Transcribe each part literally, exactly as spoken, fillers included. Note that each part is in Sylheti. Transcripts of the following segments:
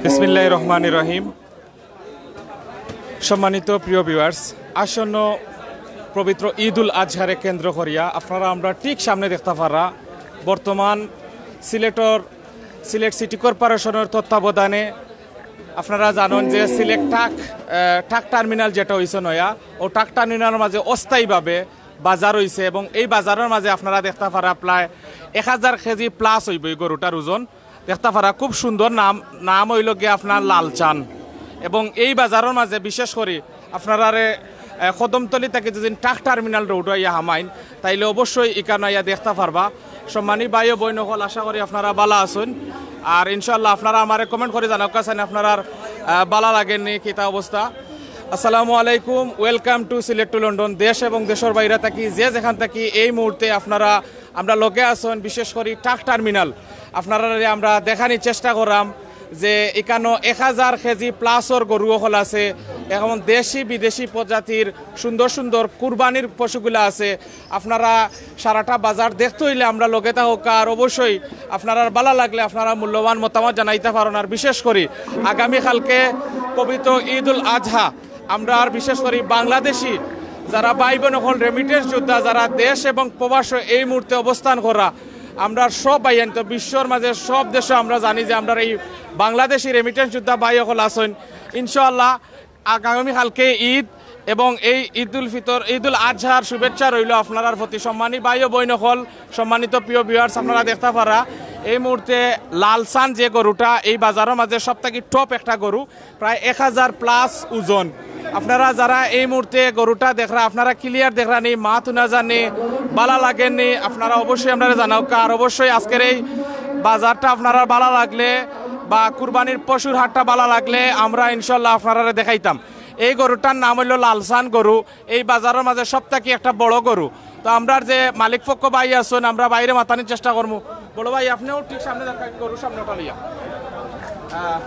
বিসমিল্লাহির রহমানির রহিম। সম্মানিত প্রিয় ভিউয়ার্স, আসন্ন পবিত্র ঈদুল আজহারে কেন্দ্র করিয়া আপনারা আমরা ঠিক সামনে দেখতা পারা বর্তমান সিলেটর, সিলেট সিটি কর্পোরেশনের তত্ত্বাবধানে আপনারা জানেন যে সিলেট ট্রাক, আহ, ট্রাক টার্মিনাল যেটা হইছে নয়া, ও ট্রাক টার্মিনালের মাঝে অস্থায়ীভাবে বাজার হইছে এবং এই বাজারের মাঝে আপনারা দেখতা পারা প্রায় এক হাজার কেজি প্লাস হইব এই গরুটার ওজন। দেখতা পারা খুব সুন্দর নাম, নাম হইল গিয়া আপনার লালচান। এবং এই বাজারের মাঝে বিশেষ করি আপনারারে, আহ, কদমতলি থাকি যদি ট্রাক টার্মিনাল রোড হইয়া হামাইন, তাইলে অবশ্যই ইকানো আইয়া দেখতা পারবা। সম্মানী ভাই ও বইন অকল, আশা করি আপনারা বালা আছইন। আর ইনশাআল্লাহ আপনারা আমারে কমেন্ট করি জানাউক্কা চাইন আপনারার, আহ, বালা লাগেনি কিতা অবস্থা। আসসালামু আলাইকুম, welcome to Sylhet to London. দেশ এবং দেশের বাইরে থাকি যে যেখান থাকি এই মুহূর্তে আপনারা আমরা লগে আছইন, বিশেষ করি ট্রাক টার্মিনাল আপনারারে আমরা দেখানির চেষ্টা করাম যে ইকানো এক হাজার কেজি প্লাসর গরু অকল আছে, এখন দেশি বিদেশি প্রজাতির সুন্দর সুন্দর কুরবানির পশুগুলা আছে। আপনারা সারাটা বাজার দেখতে হইলে আমরা লগে থাকুক্কা। আর অবশ্যই আপনারার বালা লাগলে আপনারা মূল্যবান মতামত জানাইতা পারইন। আর বিশেষ করি আগামীকালকে পবিত্র ঈদুল আজহা, আমরা আর বিশেষ করি বাংলাদেশি যারা ভাই বইন অকল, রেমিটেন্স যোদ্ধা যারা দেশ এবং প্রবাসে এই মুহূর্তে অবস্থান করা, আমরা সব ভাইয়াইন তো বিশ্বর মাঝে সব দেশে আমরা জানি যে আমরা এই বাংলাদেশি রেমিটেন্স যোদ্ধা ভাই অকল আছইন। ইনশাআল্লাহ আগামীকালকে ঈদ এবং এই ঈদুল ফিতর, ঈদুল আজহার শুভেচ্ছা রইল আপনারার প্রতি। সম্মানী ভাই ও বইন অকল, সম্মানিত প্রিয় ভিউয়ার্স, আপনারা দেখতা পারা এই মুহূর্তে লালসান যে গরুটা এই বাজারের মাঝে সব থাকি টপ একটা গরু, প্রায় এক হাজার প্লাস ওজন। আপনারা যারা এই মুহূর্তে গরুটা দেখরা, আপনারা ক্লিয়ার দেখরা নি, মাত হুনা যার নি, বালা লাগের নি, আপনারা অবশ্যই আমরারে জানাউক্কা। আর অবশ্যই আজকের এই বাজারটা আপনারার বালা লাগলে বা কুরবানির পশুর হাটটা বালা লাগলে আমরা ইনশাল্লাহ আপনারারে দেখাইতাম। এই গরুটার নাম হইল লালসান গরু, এই বাজারের মাঝে সব থাকি একটা বড় গরু। তো আমরার যে মালিক পক্ষ ভাই আছইন, আমরা ভাইরে মাতানির চেষ্টা করমু। বড় ভাই, আপনিও ঠিক সামনে দেখা, গরুর সামনে ওটা লইয়া। আহ,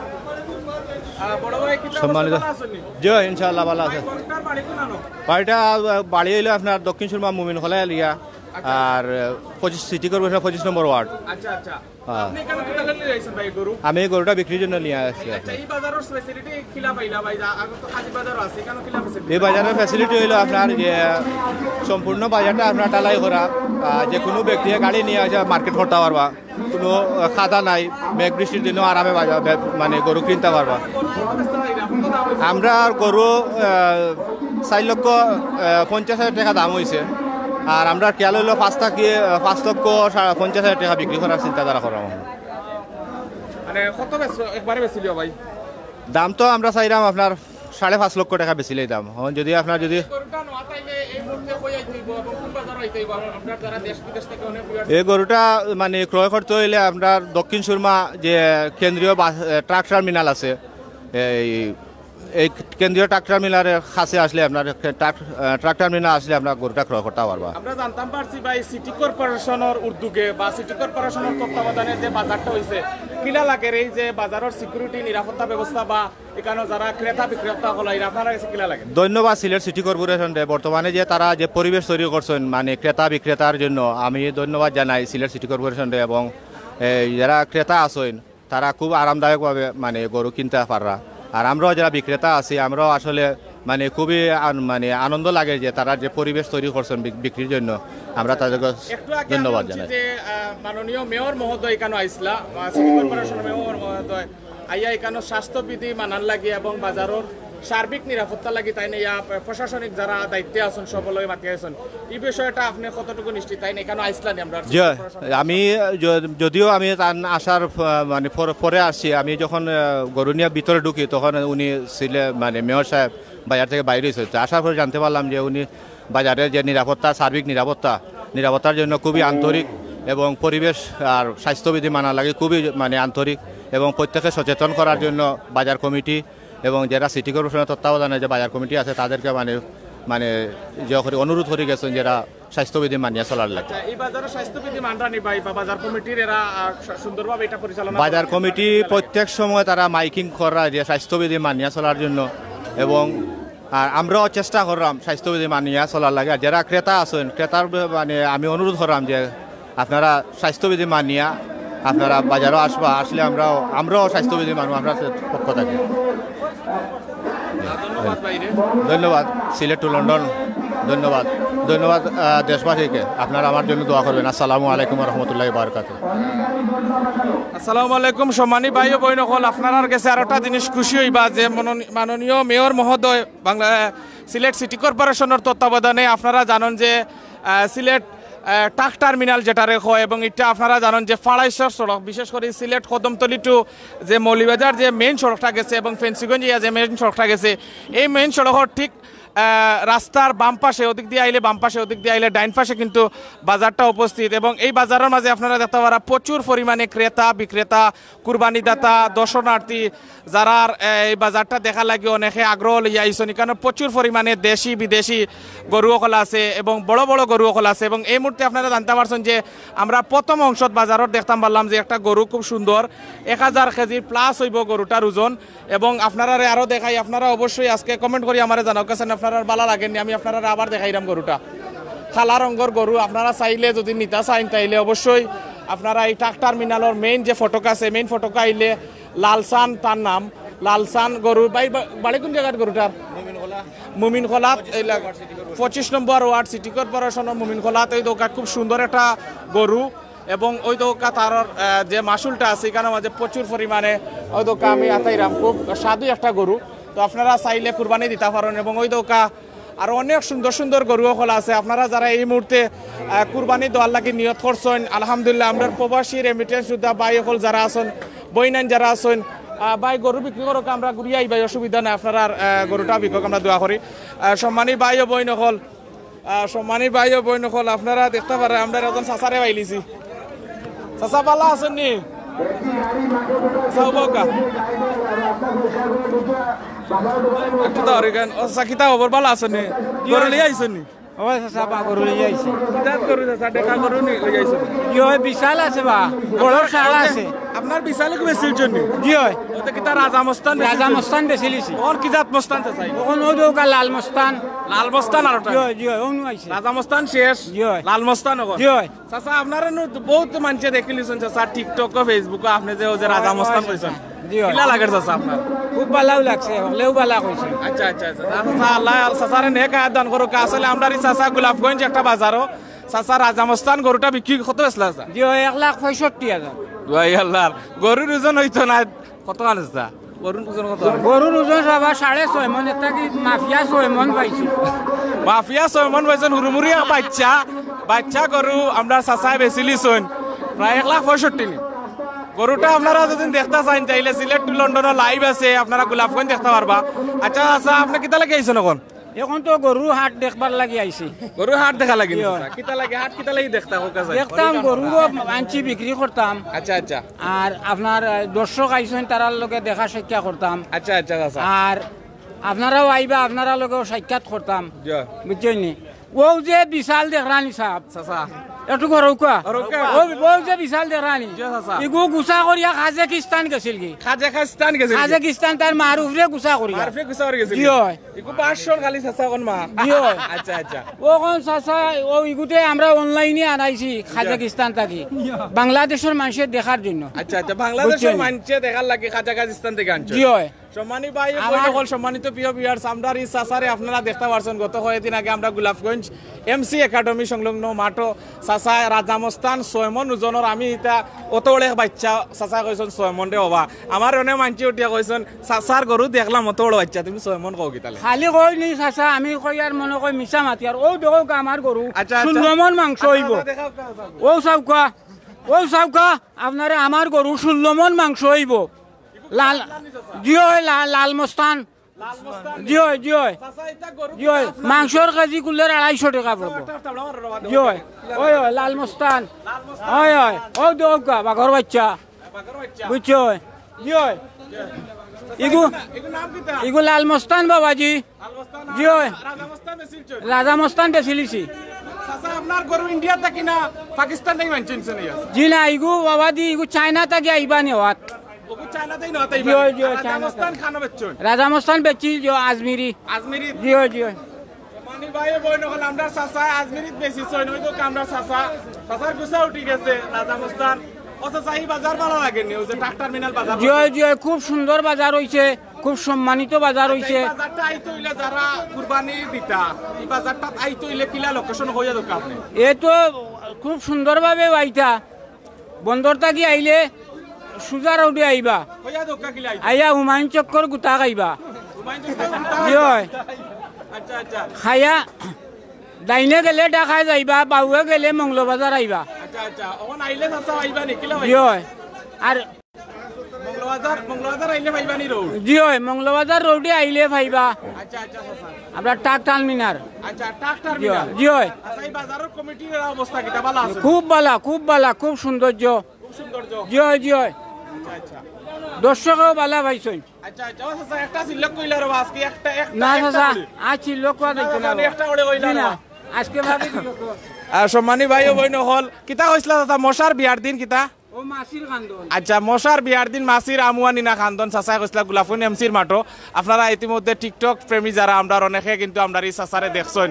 আহ, বড় ভাই, কিতা অবস্থা, সম্মানিত ভালা আছইন নি? জি, ইনশাআল্লাহ ভালা আছে। ভাই, গরুটার বাড়ি কোনানো? বাড়িটা, আহ, বাড়ি হইল আপনার দক্ষিণ সুরমা মুমিন খোলা এলিয়া, আচ্ছা। আর, আহ, পঁচিশ সিটি কর্পোরেশন পঁচিশ নম্বর ওয়ার্ড। আচ্ছা, আচ্ছা। হ্যাঁ। আপনি এখানে কোথা থেকে নিয়ে আইছেন ভাই গরু? আমি এই গরুটা বিক্রির জন্য নিয়ে আসছি। আচ্ছা, এই বাজারের ফ্যাসিলিটি কিলা পাইলা ভাই? যা, আগে তো খালি বাজার আছে, এখানে কিলা ফ্যাসিলিটি? এই বাজারের ফ্যাসিলিটি হইলো আপনার যে সম্পূর্ণ বাজারটা আপনার ঢালাই করা, আহ, যে কোনো ব্যক্তি গাড়ি নিয়ে আসে মার্কেট করতে পারবা, কোনো, আহ, কাদা নাই, মেঘ বৃষ্টির দিনও আরামে বাজার, বে-, মানে গরু কিনতে পারবা। আমরা আর গরু, আহ, চার লক্ষ, আহ, পঞ্চাশ হাজার টাকা দাম হইছে, আর আমরা খেয়াল হইলো পাঁচ থাকি, আহ, পাঁচ লক্ষ সা-, পঞ্চাশ হাজার টাকা বিক্রি করার চিন্তাধারা করা। মানে কত বেচছো, একবারে বেচিলিও ভাই? দাম তো আমরা চাইলাম আপনার সাড়ে পাঁচ লক্ষ টাকা বেচিলে দাম। এখন যদি আপনার যদি গরুটা নেওয়া তাইলে এই মুহূর্তে কই আইতে হইব এবং কোন বাজারো আইতে হইব? আপনার যারা দেশ বিদেশ থেকে অনেক viewers এই গরুটা মানে ক্রয় করতে হইলে আপনার দক্ষিণ সুরমা যে কেন্দ্রীয় বাস, এ, ট্রাক টার্মিনাল আছে, এই, এই কেন্দ্রীয় ট্রাক টার্মিনালের কাছে আসলে আপনার ট্রাক, এ, ট্রাক টার্মিনাল আসলে আপনার গরুটা ক্রয় করতে পারবা। আমরা জানতাম পারছি ভাই, সিটি কর্পোরেশনের উদ্যোগে বা সিটি কর্পোরেশনের তত্ত্বাবধানে যে বাজারটা হইছে, কিলা লাগের এই যে বাজারের সিকিউরিটি, নিরাপত্তা ব্যবস্থা বা এখানে যারা ক্রেতা বিক্রেতা হলো, এরা আপনারা কাছে কিলা লাগে? ধন্যবাদ সিলেট সিটি কর্পোরেশনরে। বর্তমানে যে তারা যে পরিবেশ তৈরি করছেন, মানে ক্রেতা বিক্রেতার জন্য, আমি ধন্যবাদ জানাই সিলেট সিটি কর্পোরেশনরে এবং, এ, যারা ক্রেতা আছেন, তারা খুব আরামদায়কভাবে মানে গরু কিনতে পাররা। আর আমরাও যারা বিক্রেতা আছি, আমরাও আসলে মানে খুবই আন-, মানে আনন্দ লাগে যে তারা যে পরিবেশ তৈরি করছেন বিক-, বিক্রির জন্য, আমরা তাদেরকে একটু আগে আমি ধন্যবাদ শুনছি জানাই। যে, আহ, মাননীয় মেয়র মহোদয় এখানে আইসলা, বা সিটি কর্পোরেশনের মেয়র মহোদয়, আইয়া এখানে স্বাস্থ্যবিধি মানার লাগি এবং বাজারের সার্বিক নিরাপত্তা লাগি তাইন ইয়া প্রশাসনিক যারা দায়িত্বে আছেন, সবলই মাতি আছেন। এই বিষয়টা আপনি কতটুকু নিশ্চিত? তাইন এখানে আইসলানি আমরা জি, আমি য-, যদিও আমি তার আসার ফ-, মানে পর-, পরে আসছি, আমি যখন, আহ, গরু নিয়ে ভিতরে ঢুকি, তখন উনি ছিলে, মানে মেয়র সাহেব বাজার থেকে বাইরে হয়েছে। তো আসার পরে জানতে পারলাম যে উনি বাজারে যে নিরাপত্তা, সার্বিক নিরাপত্তা, নিরাপত্তার জন্য খুবই আন্তরিক এবং পরিবেশ আর স্বাস্থ্যবিধি মানা লাগে খুবই মানে আন্তরিক এবং প্রত্যেককে সচেতন করার জন্য বাজার কমিটি এবং যারা সিটি কর্পোরেশনের তত্ত্বাবধানে যে বাজার কমিটি আছে তাদেরকে মানে, মানে ইয়ে করে অনুরোধ করে গেছেন যারা স্বাস্থ্যবিধি মানিয়া চলার লাগে। আচ্ছা, এই বাজারের স্বাস্থ্যবিধি মানরা নি ভাই বা বাজার কমিটির এরা, আহ, স-, সুন্দরভাবে এটা পরিচালনা বাজার করেন? কমিটি প্রত্যেক সময় তারা মাইকিং করা যে স্বাস্থ্যবিধি মানিয়া চলার জন্য এবং আর আমরাও চেষ্টা করলাম স্বাস্থ্যবিধি মানিয়া চলার লাগে। আর যারা ক্রেতা আছেন, ক্রেতার ব-, মানে আমি অনুরোধ করলাম যে আপনারা স্বাস্থ্যবিধি মানিয়া আপনারা বাজারো আসবা, আসলে আমরাও, আমরাও স্বাস্থ্যবিধি মানব, আমরা পক্ষ থাকি। ধন্যবাদ, সিলেট টু লন্ডন। ধন্যবাদ। ধন্যবাদ, আহ, দেশবাসীকে। আপনারা আমার জন্য দোয়া করবেন। আসসালামু আলাইকুম ওয়া রাহমাতুল্লাহি ওয়া বারাকাতুহু। আসসালামু আলাইকুম। সম্মানী ভাই ও বইন অকল, আপনারার গেছে আরোটা জিনিস খুশি অইবা যে মননী-, মাননীয় মেয়র মহোদয় বাংলা, আহ, সিলেট সিটি কর্পোরেশনর তত্ত্বাবধানে আপনারা জানইন যে, আহ, সিলেট, আহ, ট্রাক টার্মিনাল যেটারে কয়, এবং ইটা আপনারা জানইন যে ফাড়াইছড় সড়ক, বিশেষ করি সিলেট কদমতলি টু যে মৌলভীবাজার যে মেইন সড়কটা গেছে এবং ফেন্সিগঞ্জ ইয়া যে মেইন সড়কটা গেছে, এই মেইন সড়কর ঠিক, আহ, রাস্তার বাম পাশে, ওদিক দিয়া আইলে বাম পাশে, ওদিক দিয়া আইলে ডাইন পাশে কিন্তু বাজারটা উপস্থিত। এবং এই বাজারর মাঝে আপনারা দেখতা পাররা প্রচুর পরিমাণে ক্রেতা বিক্রেতা, কুরবানিদাতা, দর্শনার্থী, যারার, আহ, এই বাজারটা দেখার লাগি অনেকে আগ্রহ লইয়া আইছইন। এখানো প্রচুর পরিমাণে দেশি বিদেশি গরু অকল আছে এবং বড় বড় গরু অকল আছে। এবং এই মুহূর্তে আপনারা জানতা পারছইন যে আমরা প্রথম অংশত বাজারর দেখতাম পারলাম যে একটা গরু খুব সুন্দর, এক হাজার কেজি প্লাস অইবো গরুটার ওজন। এবং আপনারারে আরো দেখাই, আপনারা অবশ্যই আজকে comment করি আমারে জানাউক্কা চাইন আপনারার ভালা লাগের নি, আমি আপনারারে আবার দেখাইরাম গরুটা। কালা রঙর গরু, আপনারা চাইলে যদি নিতা চাইন তাইলে অবশ্যই আপনারা এই ট্রাক টার্মিনালর মেইন যে ফটক আছে, মেইন ফটকে আইলে লালসান তার নাম, লালসান গরু। ভাই, বা-, বাড়ি কোন জাগাত গরুটার? মুমিনখোলাত, এই লাগ-, পঁচিশ নম্বর ওয়ার্ড সিটি কর্পোরেশনর মুমিনখোলাত। ওই দোকান খুব সুন্দর একটা গরু, এবং ওই দোকা তার, আহ, যে মাসুলটা আছে এখানর মাঝে প্রচুর পরিমাণে। ওই দোকা আমি আতাইরাম, খুব স্বাদু একটা গরু। তো আপনারা চাইলে কুরবানি দিতা পারইন। এবং ওই দোকা আরো অনেক সুন্দর সুন্দর গরু অকল আছে। আপনারা যারা এই মুহূর্তে, আহ, কুরবানি দেওয়ার লাগি নিয়ত করছইন, আলহামদুলিল্লাহ, আমরার প্রবাসী রেমিটেন্স যোদ্ধা ভাই অকল যারা আছইন, বইনাইন যারা আছইন, আহ, ভাই, গরু বিক্রি করউক্কা, আমরা ঘুরিয়া আইবায়, অসুবিধা নাই। আপনারার, আহ, গরুটা বিকুক, আমরা দোয়া করি। আহ, সম্মানী ভাই ও বইন অকল, আহ, সম্মানী ভাই ও বইন অকল, আপনারা দেখতা পাররা, আমরা একজন চাচারে পাইলিছি। চাচা, ভালা আছইন নি? চাচা, উবাউক্কা। একটু দাও, রিগান। ও, চাচা, কিতা খবর? ভালা আছইন নি? গরু লইয়া আইছইন নি? ও চাচা, বা গরু লইয়া আইছি। কিতা গরু চাচা? ডেকা গরু নি লইয়া আইছইন? জি অয়, বিশাল আছে বা, বড় ষাঁড় আছে। আপনার বিশালে কি বেচিলিছইন নি? জি অয়। ওটা কিতা রাজা মস্তান বেচিলিছইন? রাজা মস্তান বেচিলিছি। অখন কি জাত মস্তান চাচা? অখন ওই দোকা লাল মস্তান। লাল মস্তান আর ওটা? জি অয়, জি অয়, অনো আইছে। রাজা মস্তান শেষ? জি অয়। লাল মস্তান অখন? জি অয়। চাচা, আপনারে নু বহুত মানষে দেখিলিছইন চাচা, TikTok ও Facebook ও আপনে যে ওই যে রাজা মস্তান কইছইন। জি অয়। কিলা লাগের চাচা আপনার? খুব ভালাউ লাগছে, হকলেউ ভালা কইছে। আচ্ছা, আচ্ছা, আচ্ছা। চাচা, আল্লায় চাচারে নেক হায়াত দান করউক্কা। আসলে আমরার ই চাচা গোলাপগঞ্জ একটা বাজারো, চাচা রাজা মস্তান গরুটা বিক্রি কত বেচলা চাচা? জি অয়, এক লাখ পঁয়ষট্টি হাজার। ভাই আল্লাহ, গরুর ওজন অইতো না, কত খান চাচা? গরুর ওজন কত? গরুর ওজন সবা সাড়ে ছয় মন, এটা কি মাফিয়া ছয় মন পাইছি। মাফিয়া ছয় মন পাইছইন, হুরুমুরু এক বাইচ্চা, বাইচ্চা গরু আমরার চাচায় বেচিলিছইন প্রায় এক লাখ পঁয়ষট্টি নি। গরুটা আপনারা যদি দেখতা চাইন তাইলে সিলেট টু লন্ডনও live আছে, আপনারা গোলাপগঞ্জ দেখতা পারবা। আচ্ছা, আচ্ছা, আপনে কিতা লাগি আইছইন অখন? অখন তো গরুর হাট দেখবার লাগি আইছি। গরুর হাট দেখার লাগি নি, জি অয়। চাচা? কিতা লাগি হাট, কিতা লাগি দেখতা, কউক্কা চাই? দেখতাম, গরু আনছি, বিক্রি করতাম। আচ্ছা, আচ্ছা। আর আপনার, আহ, দর্শক আইছইন, তারার লগে দেখা সাক্ষাৎ করতাম। আচ্ছা, আচ্ছা, চাচা। আর আপনারাও আইবা, আপনারার লগেও সাক্ষাৎ করতাম। জি অয়। বুঝছইন নি? অউ যে বিশাল দেখরা নি সাব। চাচা। একটু ঘুরাউক্কা। ঘুরাউক্কা। অউ, অউ যে বিশাল দেখরা নি। জি, চাচা। ইগু গুছা করিয়া কাজাকিস্তান গেছিলগি। কাজাকিস্তান গেছিলগি। কাজাকিস্তান তার মার উপরে গুছা করিয়া। মার উপরে গুছা করিয়া গেছিলগি। জি অয়। ইগু বাসন খালি চাচা অখন মা। জি অয়। আচ্ছা, আচ্ছা। অখন চাচা, অউ ইগুতে আমরা online এ আনাইছি কাজাকিস্তান থাকি। বাংলাদেশর মানষে দেখার জন্য। আচ্ছা, আচ্ছা, বাংলাদেশর বুঝছইন নি? মানষে দেখার লাগি কাজাকিস্তান থাকি আনছো। জি অয়। সম্মানী ভাই ও বইন অকল, সম্মানিত প্রিয় viewers, আমরার ই চাচারে আপনারা দেখতা পারছইন, গত কয়েকদিন আগে আমরা গোলাপগঞ্জ এমসি একাডেমি সংলগ্ন মাঠো চাচায় রাজা মস্তান ছয় মন ওজনর, আমি ইটা অত বড় এক বাইচ্চা, চাচায় কইছইন ছয় মন রে বাবা। আমার অনেক মানষে উঠিয়া কইছইন, "চাচার গরু দেখলাম অত বড় বাইচ্চা, তুমি ছয় মন কও কিতালে?" খালি কই নি চাচা, আমি কই আর মনো কয় মিছা মাতি আর। অউ দেখউক্কা আমার গরু, আচ্ছা, আচ্ছা। ষোল্ল মন মাংস অইবো। আচ্ছা, দেখাউক্কা, দেখাউক্কা। অউ চাউক্কা, অউ চাউক্কা, আপনারে আমার গরু ষোল্ল মন মাংস অইবো। লাল, জি অয়, লা-, লাল মস্তান। লাল মস্তান। জি অয়, জি অয়। চাচা, ইটা গরু জি অয়, কিতা আপনার? মাংসর কেজি কুলের আড়াইশো টেকা পড়বো। জি অয়, অয়, অয়, লাল মস্তান। অয়, অয়, অউ দেখউক্কা, বাঘর বাইচ্চা। বাঘর বাইচ্চা। বুঝছো? জি অয়। ইগু, ইগু নাম কিতা? ইগু লাল মস্তান বাবাজি। লাল মস্তান, জি অয়। রাজা মস্তান বেচিলিছইন? রাজা মস্তান বেচিলিছি। চাচা, আপনার গরু ইন্ডিয়া থাকি না পাকিস্তান থাকি মানষে নিছইন? জি না, ইগু বাবাজি, ইগু চায়না থাকি আইবা নেওয়াত। ওগু চায়না থাকি নেওয়াত আইবা? জি অয়, জি অয়, আর রাজা মস্তান খানো বেচছইন? রাজা মস্তান বেচছি, জি অয়, আজমিরি। আজমিরি? জি অয়, জি অয়। সম্মানী ভাই ও বইন অকল, আমরার চাচায় আজমিরিত বেচিছইন, অউ দেখউক্কা আমরার চাচা, চাচার গুছা উঠি গেছে, রাজা মস্তান। ও চাচা, এই বাজার ভালা লাগেনি? ওই যে ট্রাক টার্মিনাল বাজার। জি অয়, জি অয়, খুব সুন্দর বাজার অইছে, খুব সম্মানিত বাজার অইছে। এই বাজারটা আইতে অইলে যারা কুরবানি দিতা, এই বাজারটা আইতে অইলে কিলা লোকেশন কইয়া দেউক্কা আপনে। এ তো খুব সুন্দরভাবে আইতা। বন্দর থাকি আইলে সুজা রোডে আইবা, কইয়া দেউক্কা কিলা আইতা। আইয়া হুমায়ুন চক্কর গুতা খাইবা। হুমায়ুন চক্কর গুতা জি অয়। আচ্ছা আচ্ছা খাইয়া ডাইনে গেলে ঢাকায় যাইবা, বাউয়ে গেলে মৌলবাজার আইবা। আচ্ছা আচ্ছা, অখন আইলে চাচা আইবা নি? কিলা জি অয়। আর মৌলবাজার, মৌলবাজার আইলে পাইবা নি রোড? জি অয়, মৌলবাজার রোডে আইলে পাইবা। আচ্ছা আচ্ছা চাচা। আমরা ট্রাক টার্মিনাল। আচ্ছা, ট্রাক জি টার্মিনাল। অয়, জি অয়। আচ্ছা, এই বাজারর কমিটির অবস্থা কিতা? ভালা আছে? খুব ভালা, খুব ভালা, খুব সৌন্দর্য। খুব সৌন্দর্য। জি অয়, জি অয়। আচ্ছা আচ্ছা। দর্শকও ভালা পাইছইন। আচ্ছা আচ্ছা, ও চাচা, একটা সিলেক্ট কইলা রে বা আজকে, একটা একটা না একটা চাচা, করে। আজ চিল্লক কোয়া দেখতে না। চাচা, একটা করে কইলা জি রে না, বা। আজকে ভাবি দিল তো। আর সম্মানী ভাই ও বইন অকল, কিতা কইছলা চাচা, মশার বিয়ার দিন কিতা? ও মাসির কান্দন। আচ্ছা, মশার বিয়ার দিন মাসির আমুয়া নিনা কান্দন চাচায় কইছলা গোলাপগঞ্জ এমসির মাঠো। আপনারা ইতিমধ্যে টিকটক প্রেমী যারা, আমরার অনেকে কিন্তু আমরার এই চাচারে দেখছইন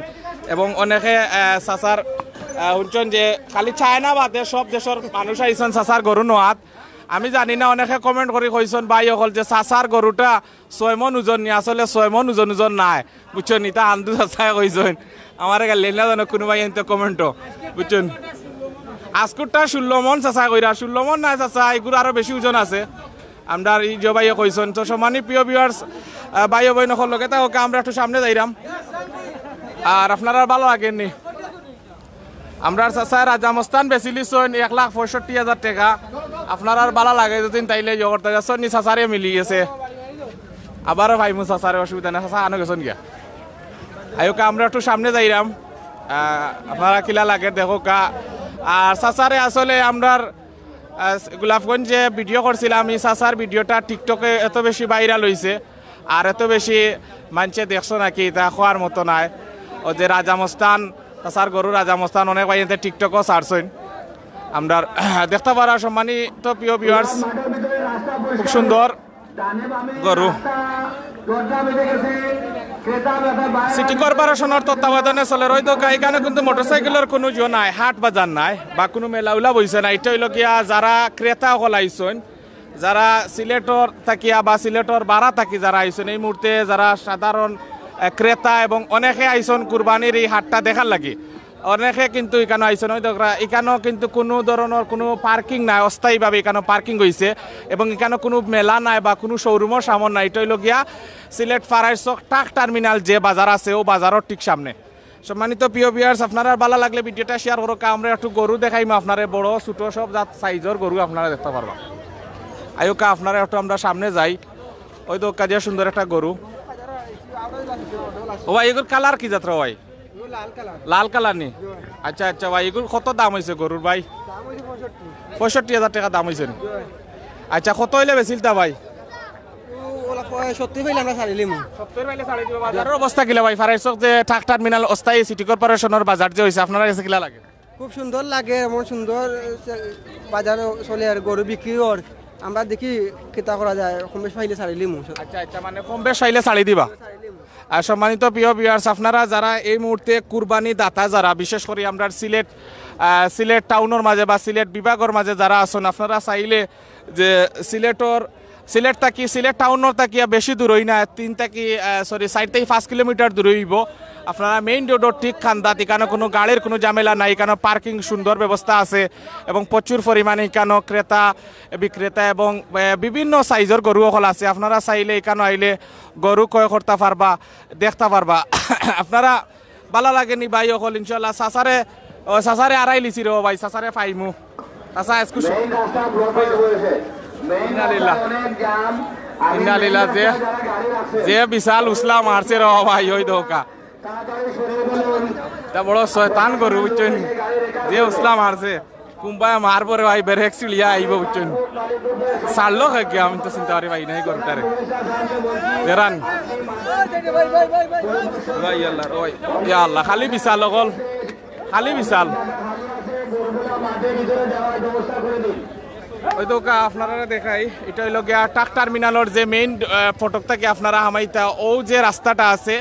এবং অনেকে আহ, চাচার আহ, শুনছইন যে খালি চায়না বাদে সব দেশর মানুষ আইছইন চাচার গরু নেওয়াত। আমি জানি না, অনেকে কমেন্ট করি কইছইন ভাই অকল যে চাচার গরুটা ছয় মন ওজন নি, আসলে ছয় মন ওজন ওজন নায়, বুঝছইন নি? ইতা আন্দু চাচায় কইছইন, আমারে গাইল্লাইন না জানো কুনু ভাইয়াইন্তে কমেন্টো, বুঝছইন? আজকুরটা ষোলো মন চাচায় কইরা, ষোলো মন নায় চাচা, ইগুর আরো বেশি ওজন আছে। আমরার এই যে ভাইয়ে কইছইন। তো সম্মানী প্রিয় ভিউয়ার্স, ভাই ও বইন অকল লগে থাকউক্কা, আমরা একটু সামনে যাইরাম। আর আপনারার ভালা লাগের নি? আমরার চাচায় রাজা মস্তান বেচিলিছইন এক লাখ পঁয়ষট্টি হাজার টেকা। আপনারার ভালা লাগে যদি তাইলে ইয়ে করতা যাচ্ছইন নি, চাচারে মিলি গেছে। আবারও পাইমু চাচারে, অসুবিধা নাই, চাচা আনো গেছইন গিয়া। আইউক্কা, আমরা একটু সামনে যাইরাম। আহ, আপনারা কিলা লাগে দেখউক্কা। আর চাচারে আসলে আমরার, আহ, গোলাপগঞ্জে ভিডিও করছিলাম, এই চাচার ভিডিওটা টিকটকে এত বেশি ভাইরাল অইছে আর এত বেশি মানষে দেখছো নাকি, ইতা কওয়ার মতো নায়। ও যে রাজা মস্তান, চাচার গরু রাজা মস্তান, অনেক ভাইয়াইন্তে টিকটকও ছাড়ছইন। আমরার দেখতা পাররা সম্মানিত প্রিয় ভিউয়ার্স, খুব সুন্দর গরু। সিটি কর্পোরেশনর তত্ত্বাবধানে চলের। ওই দেখউক্কা, ইখানো কিন্তু মোটরসাইকেলর কুনু জো নাই, হাট বাজার নাই বা কুনু মেলা উলা বইছে না। ইটা অইলো গিয়া যারা ক্রেতা অকল আইছইন, যারা সিলেটর থাকিয়া বা সিলেটর বারা থাকি যারা আইছইন, এই মুহূর্তে যারা সাধারণ আহ, ক্রেতা এবং অনেকে আইছইন কুরবানির এই হাটটা দেখার লাগি। অনেকে কিন্তু ইখানো আইছইন, ওই দেখরা, ইখানো কিন্তু কুনু ধরনর কুনু পার্কিং নাই, অস্থায়ীভাবে ইখানো পার্কিং অইছে এবং ইখানো কুনু মেলা নাই বা কুনু শোরুমও সামন নাই। ইটা অইলো গিয়া সিলেট ফারাইর চক ট্রাক টার্মিনাল যে বাজার আছে, ও বাজারর ঠিক সামনে। সম্মানিত প্রিয় ভিউয়ার্স, আপনারার ভালা লাগলে ভিডিওটা শেয়ার করউক্কা। আমরা একটু গরু দেখাইমু আপনারে, বড় ছোট সব জাত সাইজর গরু আপনারা দেখতা পারবা। আইউক্কা, আপনারা একটু আমরা সামনে যাই। ওই দেখউক্কা যে সুন্দর একটা গরু। ও ভাই, ইগুর কালার কি জাতর ভাই? লাল কালার নি? আচ্ছা আচ্ছা ভাই, ইগুর কত দাম অইছে গরুর ভাই? পঁয়ষট্টি হাজার টেকা দাম অইছে নি? আচ্ছা, কত অইলে বেচিলতা ভাই? সত্তর পাইলে আমরা ছাড়িলিমু। সত্তর পাইলে ছাড়ি দিবা। বাজারর অবস্থা কিলা ভাই? ফারাইর চক যে ট্রাক টার্মিনাল অস্থায়ী সিটি কর্পোরেশনর বাজার যে অইছে, আপনারার গেছে কিলা লাগে? খুব সুন্দর লাগে, এমন সুন্দর বাজার চলে আর গরু বিক্রি অর। আমরা দেখি কিতা করা যায়, কম বেশ পাইলে ছাড়িলিমু। আচ্ছা আচ্ছা, মানে কম বেশ পাইলে ছাড়ি দিবা। আর সম্মানিত প্রিয় ভিউয়ার্স, আপনারা যারা এই মুহূর্তে কুরবানি দাতা যারা, বিশেষ করি আমরার সিলেট, আহ, সিলেট টাউনর মাঝে বা সিলেট বিভাগর মাঝে যারা আছইন, আপনারা চাইলে যে সিলেটর, সিলেট থাকি, সিলেট টাউনর থাকিয়া বেশি দূরই না, তিন থাকি, আহ, সরি, চাইর থাকি পাঁচ কিলোমিটার দূরই অইবো। আপনারা মেইন রোডর ঠিক কান্দাত, ইখানো কুনু গাড়ির কুনু ঝামেলা নাই, ইখানো পার্কিং সুন্দর ব্যবস্থা আছে এবং প্রচুর পরিমাণে ইখানো ক্রেতা বিক্রেতা এবং, আহ, বিভিন্ন সাইজর গরু অকল আছে। আপনারা চাইলে ইখানো আইলে গরু ক্রয় করতা পারবা, দেখতা পারবা। আপনারা ভালা লাগে নি ভাই অকল? ইনশাআল্লাহ চাচারে, ও চাচারে আড়াই লিছি রে ভাই, চাচারে পাইমু। চাচা, excuse। ইন্না লিল্লাহ। ইন্না লিল্লাহ, যে, যে বিশাল উছলা মারছে রে ভাই, ওই দেখউক্কা। ইটা বড় শয়তান গরু, বুঝছইন নি? যে উছলা মারছে। কুনবায় মারবো রে ভাই, ব্রেক ছিড়িয়া আইবো, বুঝছইন? ছাড়লো কে গিয়া, আমি তো চিনতা পারি পাই নাই গরুটারে। বেরান। ভাই আল্লাহ, ওই, ইয়া আল্লাহ, খালি বিশাল অকল, খালি বিশাল। ওই দেখউক্কা, আপনারারে দেখাই, ইটা অইলো গিয়া ট্রাক টার্মিনালর যে মেইন, আহ, ফটক থাকি আপনারা হামাইতা, ও যে রাস্তাটা আছে,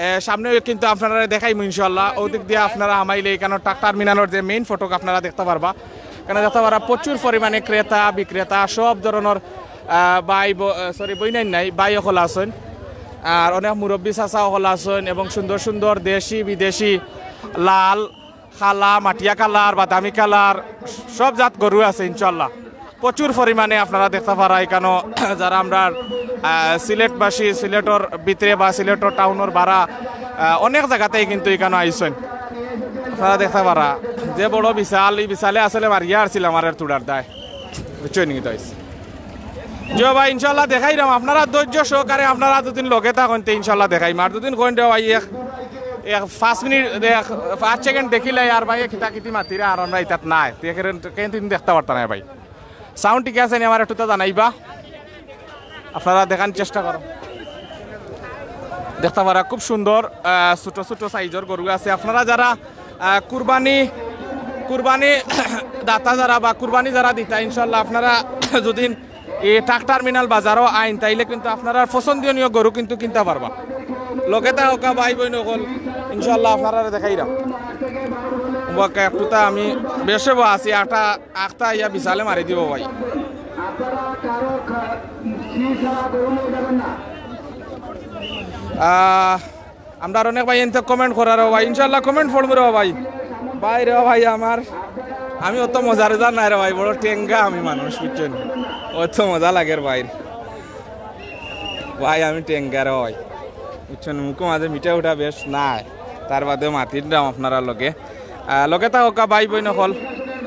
এ, সামনেও কিন্তু আপনারারে দেখাইমু ইনশাআল্লাহ। ওদিক দিয়া আপনারা হামাইলে ইখানো ট্রাক টার্মিনালর যে মেইন ফটক আপনারা দেখতা পারবা। এখানো দেখতা পারা প্রচুর পরিমাণে ক্রেতা বিক্রেতা সব ধরনর, আহ, ভাই ব-, আহ, সরি, বইনাইন নাই, ভাই অকল আছইন। আর অনেক মুরব্বি চাচা অকল আছইন এবং সুন্দর সুন্দর দেশি বিদেশি লাল, কালা, মাটিয়া কালার, বাদামি কালার সব জাত গরু আছে ইনশাল্লাহ। প্রচুর পরিমাণে আপনারা দেখতা পারা এখানো যারা আমরার, আহ, সিলেটবাসী, সিলেটর ভিতরে বা সিলেটর টাউনর বারা, আহ, অনেক জাগাতেই কিন্তু এখানো আইছইন। আপনারা দেখতা পারা যে বড় বিশাল, এই বিশালে আসলে মারিয়া আসছিল আমার তুড়ার দায়, বুঝছইন নি তো? জি ভাই, ইনশাল্লাহ দেখাইরাম। আপনারা ধৈর্য সহকারে আপনারা দুদিন লগে থাকইন, তে ইনশাল্লাহ দেখাইম। আর দুদিন কইন রে ভাই, এক, এক পাঁচ মিনিট, এক পাঁচ সেকেন্ড দেখিলাই আর ভাই কিতা কিতি মাতিরা আর আমরা ইতাত নাই। তে কেন, কেন দিন দেখতা পারতা না ভাই। সাউন্ড ঠিক আছে নি? আমার একটু তো জানাইবা, আপনারা দেখার চেষ্টা করো। দেখতা পারা খুব সুন্দর, আহ, ছোট ছোট সাইজর গরু আছে। আপনারা যারা, আহ, কুরবানি, কুরবানি দাতা যারা বা কুরবানি যারা দিতা, ইনশাল্লাহ আপনারা যদি এই ট্রাক টার্মিনাল বাজারও আইন, তাইলে কিন্তু আপনারা পছন্দনীয় গরু কিন্তু কিনতা পারবা। লগে থাকউক্কা ভাই বইন অকল, ইনশাল্লাহ আপনারা দেখাইরাম। বাক্কা একটুতা আমি বেশে বা আছি, আটা আখতা ইয়া বিশালে মারি দিব ভাই। আহ, আমরার অনেক ভাই এনতে কমেন্ট করার ভাই, ইনশাল্লাহ কমেন্ট পড়বো রে ভাই। ভাই রে ভাই আমার, আমি অত মজার উজার নাই রে ভাই, বড় টেঙ্গা আমি মানুষ, বুঝছইন? অত মজা লাগের ভাই। ভাই আমি টেঙ্গা রে ভাই, বুঝছইন? মুখো মাঝে মিঠা উঠা বেশ নাই, তার বাদেও মাতিরাম আপনারার লগে। আহ, লগে থাকউক্কা ভাই বইন অকল,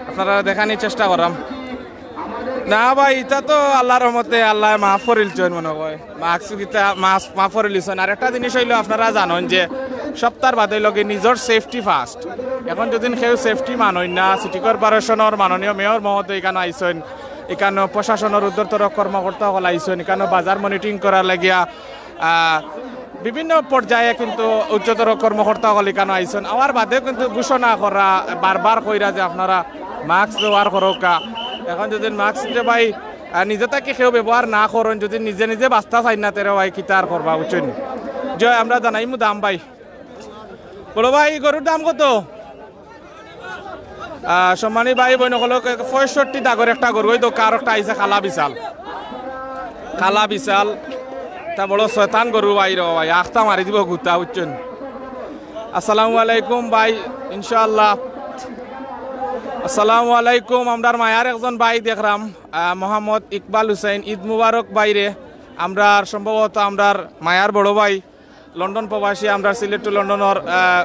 আপনারা দেখানির চেষ্টা করাম। না ভাই, ইতা তো আল্লাহর রহমতে আল্লায় মাফ করিলছইন মনে কয়। মাস্ক কিতা মাফ, মাফ করিলিছইন। আর একটা জিনিস অইলো, আপনারা জানইন যে সপ্তাহর বাদে লগে নিজর সেফটি ফার্স্ট। এখন যদি কেউ সেফটি মানইন না, সিটি কর্পোরেশনর মাননীয় মেয়র মহোদয় এখানো আইছইন, এখানো প্রশাসনর ঊর্ধ্বতর কর্মকর্তা অকল আইছইন, এখানো বাজার মনিটরিং করার লাগিয়া, আহ, বিভিন্ন পর্যায়ে কিন্তু উচ্চতর কর্মকর্তা অকল এখানো আইছইন। আওয়ার বাদে কিন্তু ঘোষণা করা, বারবার কইরা যে আপনারা মাস্ক ব্যবহার করউক্কা। এখন যদি মাস্ক যে ভাই, আহ, নিজে থাকি কেউ ব্যবহার না করইন, যদি নিজে নিজে বাঁচতা চাইন না, তে রে ভাই কিতা আর করবা, বুঝছইন? জি, আমরা জানাইমু দাম ভাই। বড় ভাই, গরুর দাম কত? আহ, সম্মানী ভাই বইন অকল, পঁয়ষট্টি দাগর একটা গরু, ওই তো কার একটা আইছে কালা বিশাল, কালা বিশাল, তা বড় শয়তান গরু ভাই রে ভাই, আখতা মারি দিব গুতা, বুঝছইন? আসসালামু আলাইকুম ভাই, ইনশাআল্লাহ। আসসালামু আলাইকুম, আমরার মায়ার একজন ভাই দেখরাম, আহ, মোহাম্মদ ইকবাল হুসেন, ঈদ মুবারক ভাইরে, আমরার সম্ভবত আমরার মায়ার বড় ভাই লন্ডন প্রবাসী, আমরার সিলেট টু লন্ডনর, আহ,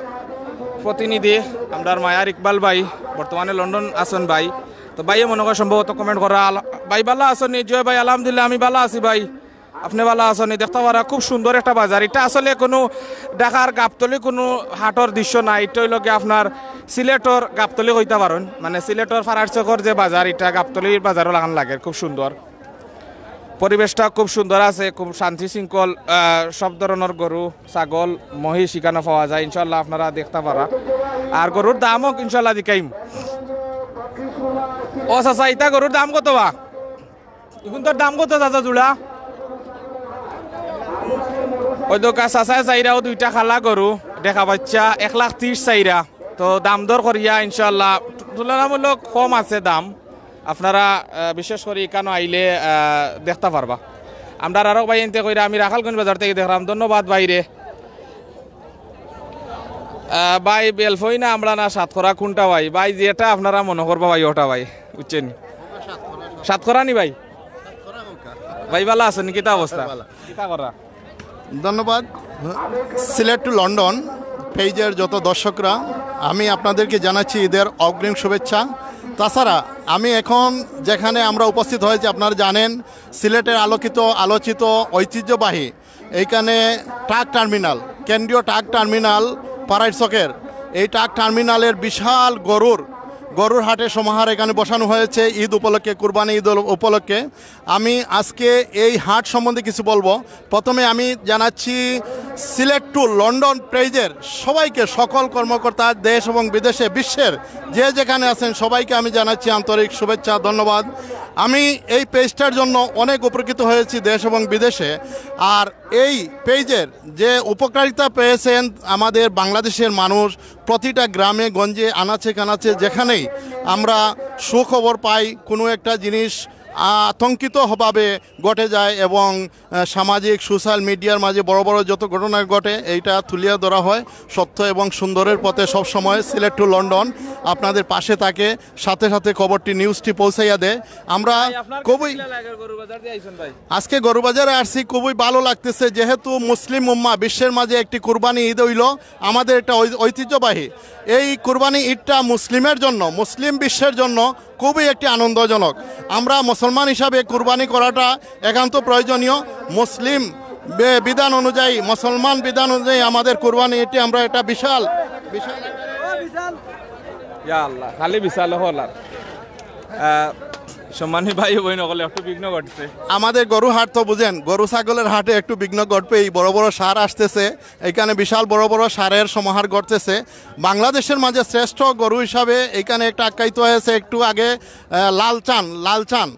প্রতিনিধি, আমরার মায়ার ইকবাল ভাই, বর্তমানে লন্ডন আছইন ভাই। তো ভাইয়ে মনে কয় সম্ভবত কমেন্ট করা। আল-, ভাই ভালা আছইন নি? জয় ভাই, আলহামদুলিল্লাহ আমি ভালা আছি ভাই, আপনে ভালা আছইন নি? দেখতা পারা খুব সুন্দর একটা বাজার। ইটা আসলে কুনু ঢাকার গাবতলী কুনু হাটর দৃশ্য না, ইটা অইলো গিয়া আপনার সিলেটর গাবতলী কইতা পারইন, মানে সিলেটর ফারার চকর যে বাজার, ইটা গাবতলীর বাজারও লাখান লাগের, খুব সুন্দর। পরিবেশটা খুব সুন্দর আছে, খুব শান্তি শৃঙ্খল, আহ, সব ধরনর গরু, ছাগল, মহিষ ইখানো পাওয়া যায়, ইনশাল্লাহ আপনারা দেখতা পারা। আর গরুর দামও ইনশাল্লাহ দেখাইম। ও চাচা, ইতা গরুর দাম কত বা? ইগুনতর দাম কত চাচা জোড়া? ওই তো কা-, চাচায় চাইরা ও দুইটা কালা গরু, দেখা বাচ্চা, এক লাখ তিরিশ চাইরা। তো দাম দর করিয়া ইনশাল্লাহ তু-, তুলনামূলক কম আছে দাম। আপনারা, আহ, বিশেষ করি ইখানো আইলে, আহ, দেখতা পারবা। আমরার আরক ভাই এনতে কইরা আমি রাখালগঞ্জ বাজার থাকি দেখরাম। ধন্যবাদ ভাইরে। আহ, ভাই বেলফই না আমড়া না সাতকরা কুনটা ভাই? ভাই যেটা আপনারা মনো করবা ভাই ওটা ভাই, বুঝছইন নি? সাতকরা নি ভাই? ভাই ভালা আছইন নি? কিতা অবস্থা? কিতা করা? ধন্যবাদ। সিলেট টু লন্ডন পেজের যত দর্শকরা, আমি আপনাদেরকে জানাচ্ছি ঈদের অগ্রিম শুভেচ্ছা। তাছাড়া আমি এখন যেখানে আমরা উপস্থিত হয়েছি, আপনারা জানেন, সিলেটের আলোকিত, আলোচিত, ঐতিহ্যবাহী এইখানে ট্রাক টার্মিনাল, কেন্দ্রীয় ট্রাক টার্মিনাল, পাড়াইর চকের এই ট্রাক টার্মিনালের বিশাল গরুর, গরুর হাটের সমাহার এখানে বসানো হয়েছে ঈদ উপলক্ষে, কুরবানি ঈদ উপলক্ষে। আমি আজকে এই হাট সম্বন্ধে কিছু বলবো। প্রথমে আমি জানাচ্ছি সিলেট টু লন্ডন পেজের সবাইকে, সকল কর্মকর্তা, দেশ এবং বিদেশে, বিশ্বের যে যেখানে আছেন, সবাইকে আমি জানাচ্ছি আন্তরিক শুভেচ্ছা, ধন্যবাদ। আমি এই পেজটার জন্য অনেক উপকৃত হয়েছি দেশ এবং বিদেশে। আর এই পেজের যে উপকারিতা পেয়েছেন আমাদের বাংলাদেশের মানুষ, প্রতিটা গ্রামে গঞ্জে আনাচে কানাচে যেখানেই আমরা সুখবর পাই, কোনো একটা জিনিস আতঙ্কিতভাবে ঘটে যায় এবং আহ, সামাজিক সোশ্যাল মিডিয়ার মাঝে বড় বড় যত ঘটনা ঘটে, এইটা তুলিয়া ধরা হয়। সত্য এবং সুন্দরের পথে সব সময় সিলেট টু লন্ডন আপনাদের পাশে থাকে, সাথে সাথে খবরটি, নিউজটি পৌঁছাইয়া দেয়। আমরা খুবই আজকে গরু বাজারে আসছি, খুবই ভালো লাগতেছে, যেহেতু মুসলিম উম্মা বিশ্বের মাঝে একটি কুরবানি ঈদ হইল, আমাদের একটা ঐ- ঐতিহ্যবাহী। এই কুরবানি ঈদটা মুসলিমের জন্য, মুসলিম বিশ্বের জন্য খুবই একটি আনন্দজনক। আমরা মুসলমান হিসাবে কুরবানি করাটা একান্ত প্রয়োজনীয়। মুসলিম বে- বিধান অনুযায়ী, মুসলমান বিধান অনুযায়ী আমাদের কুরবানি ঈদটি আমরা একটা বিশাল, বিশাল ইয়া আল্লাহ, খালি বিশাল হল আর। আহ, সম্মানী ভাই বোন হকল, একটু বিঘ্ন ঘটছে। আমাদের গরু হাট তো বুঝেন, গরু ছাগলের হাটে একটু বিঘ্ন ঘটবেই। বড় বড় ষাঁড় আসতেছে, এখানে বিশাল বড় বড় ষাঁড়ের সমাহার ঘটতেছে। বাংলাদেশের মাঝে শ্রেষ্ঠ গরু হিসাবে এখানে একটা আখ্যায়িত হয়েছে একটু আগে, আহ, লালচান, লালচান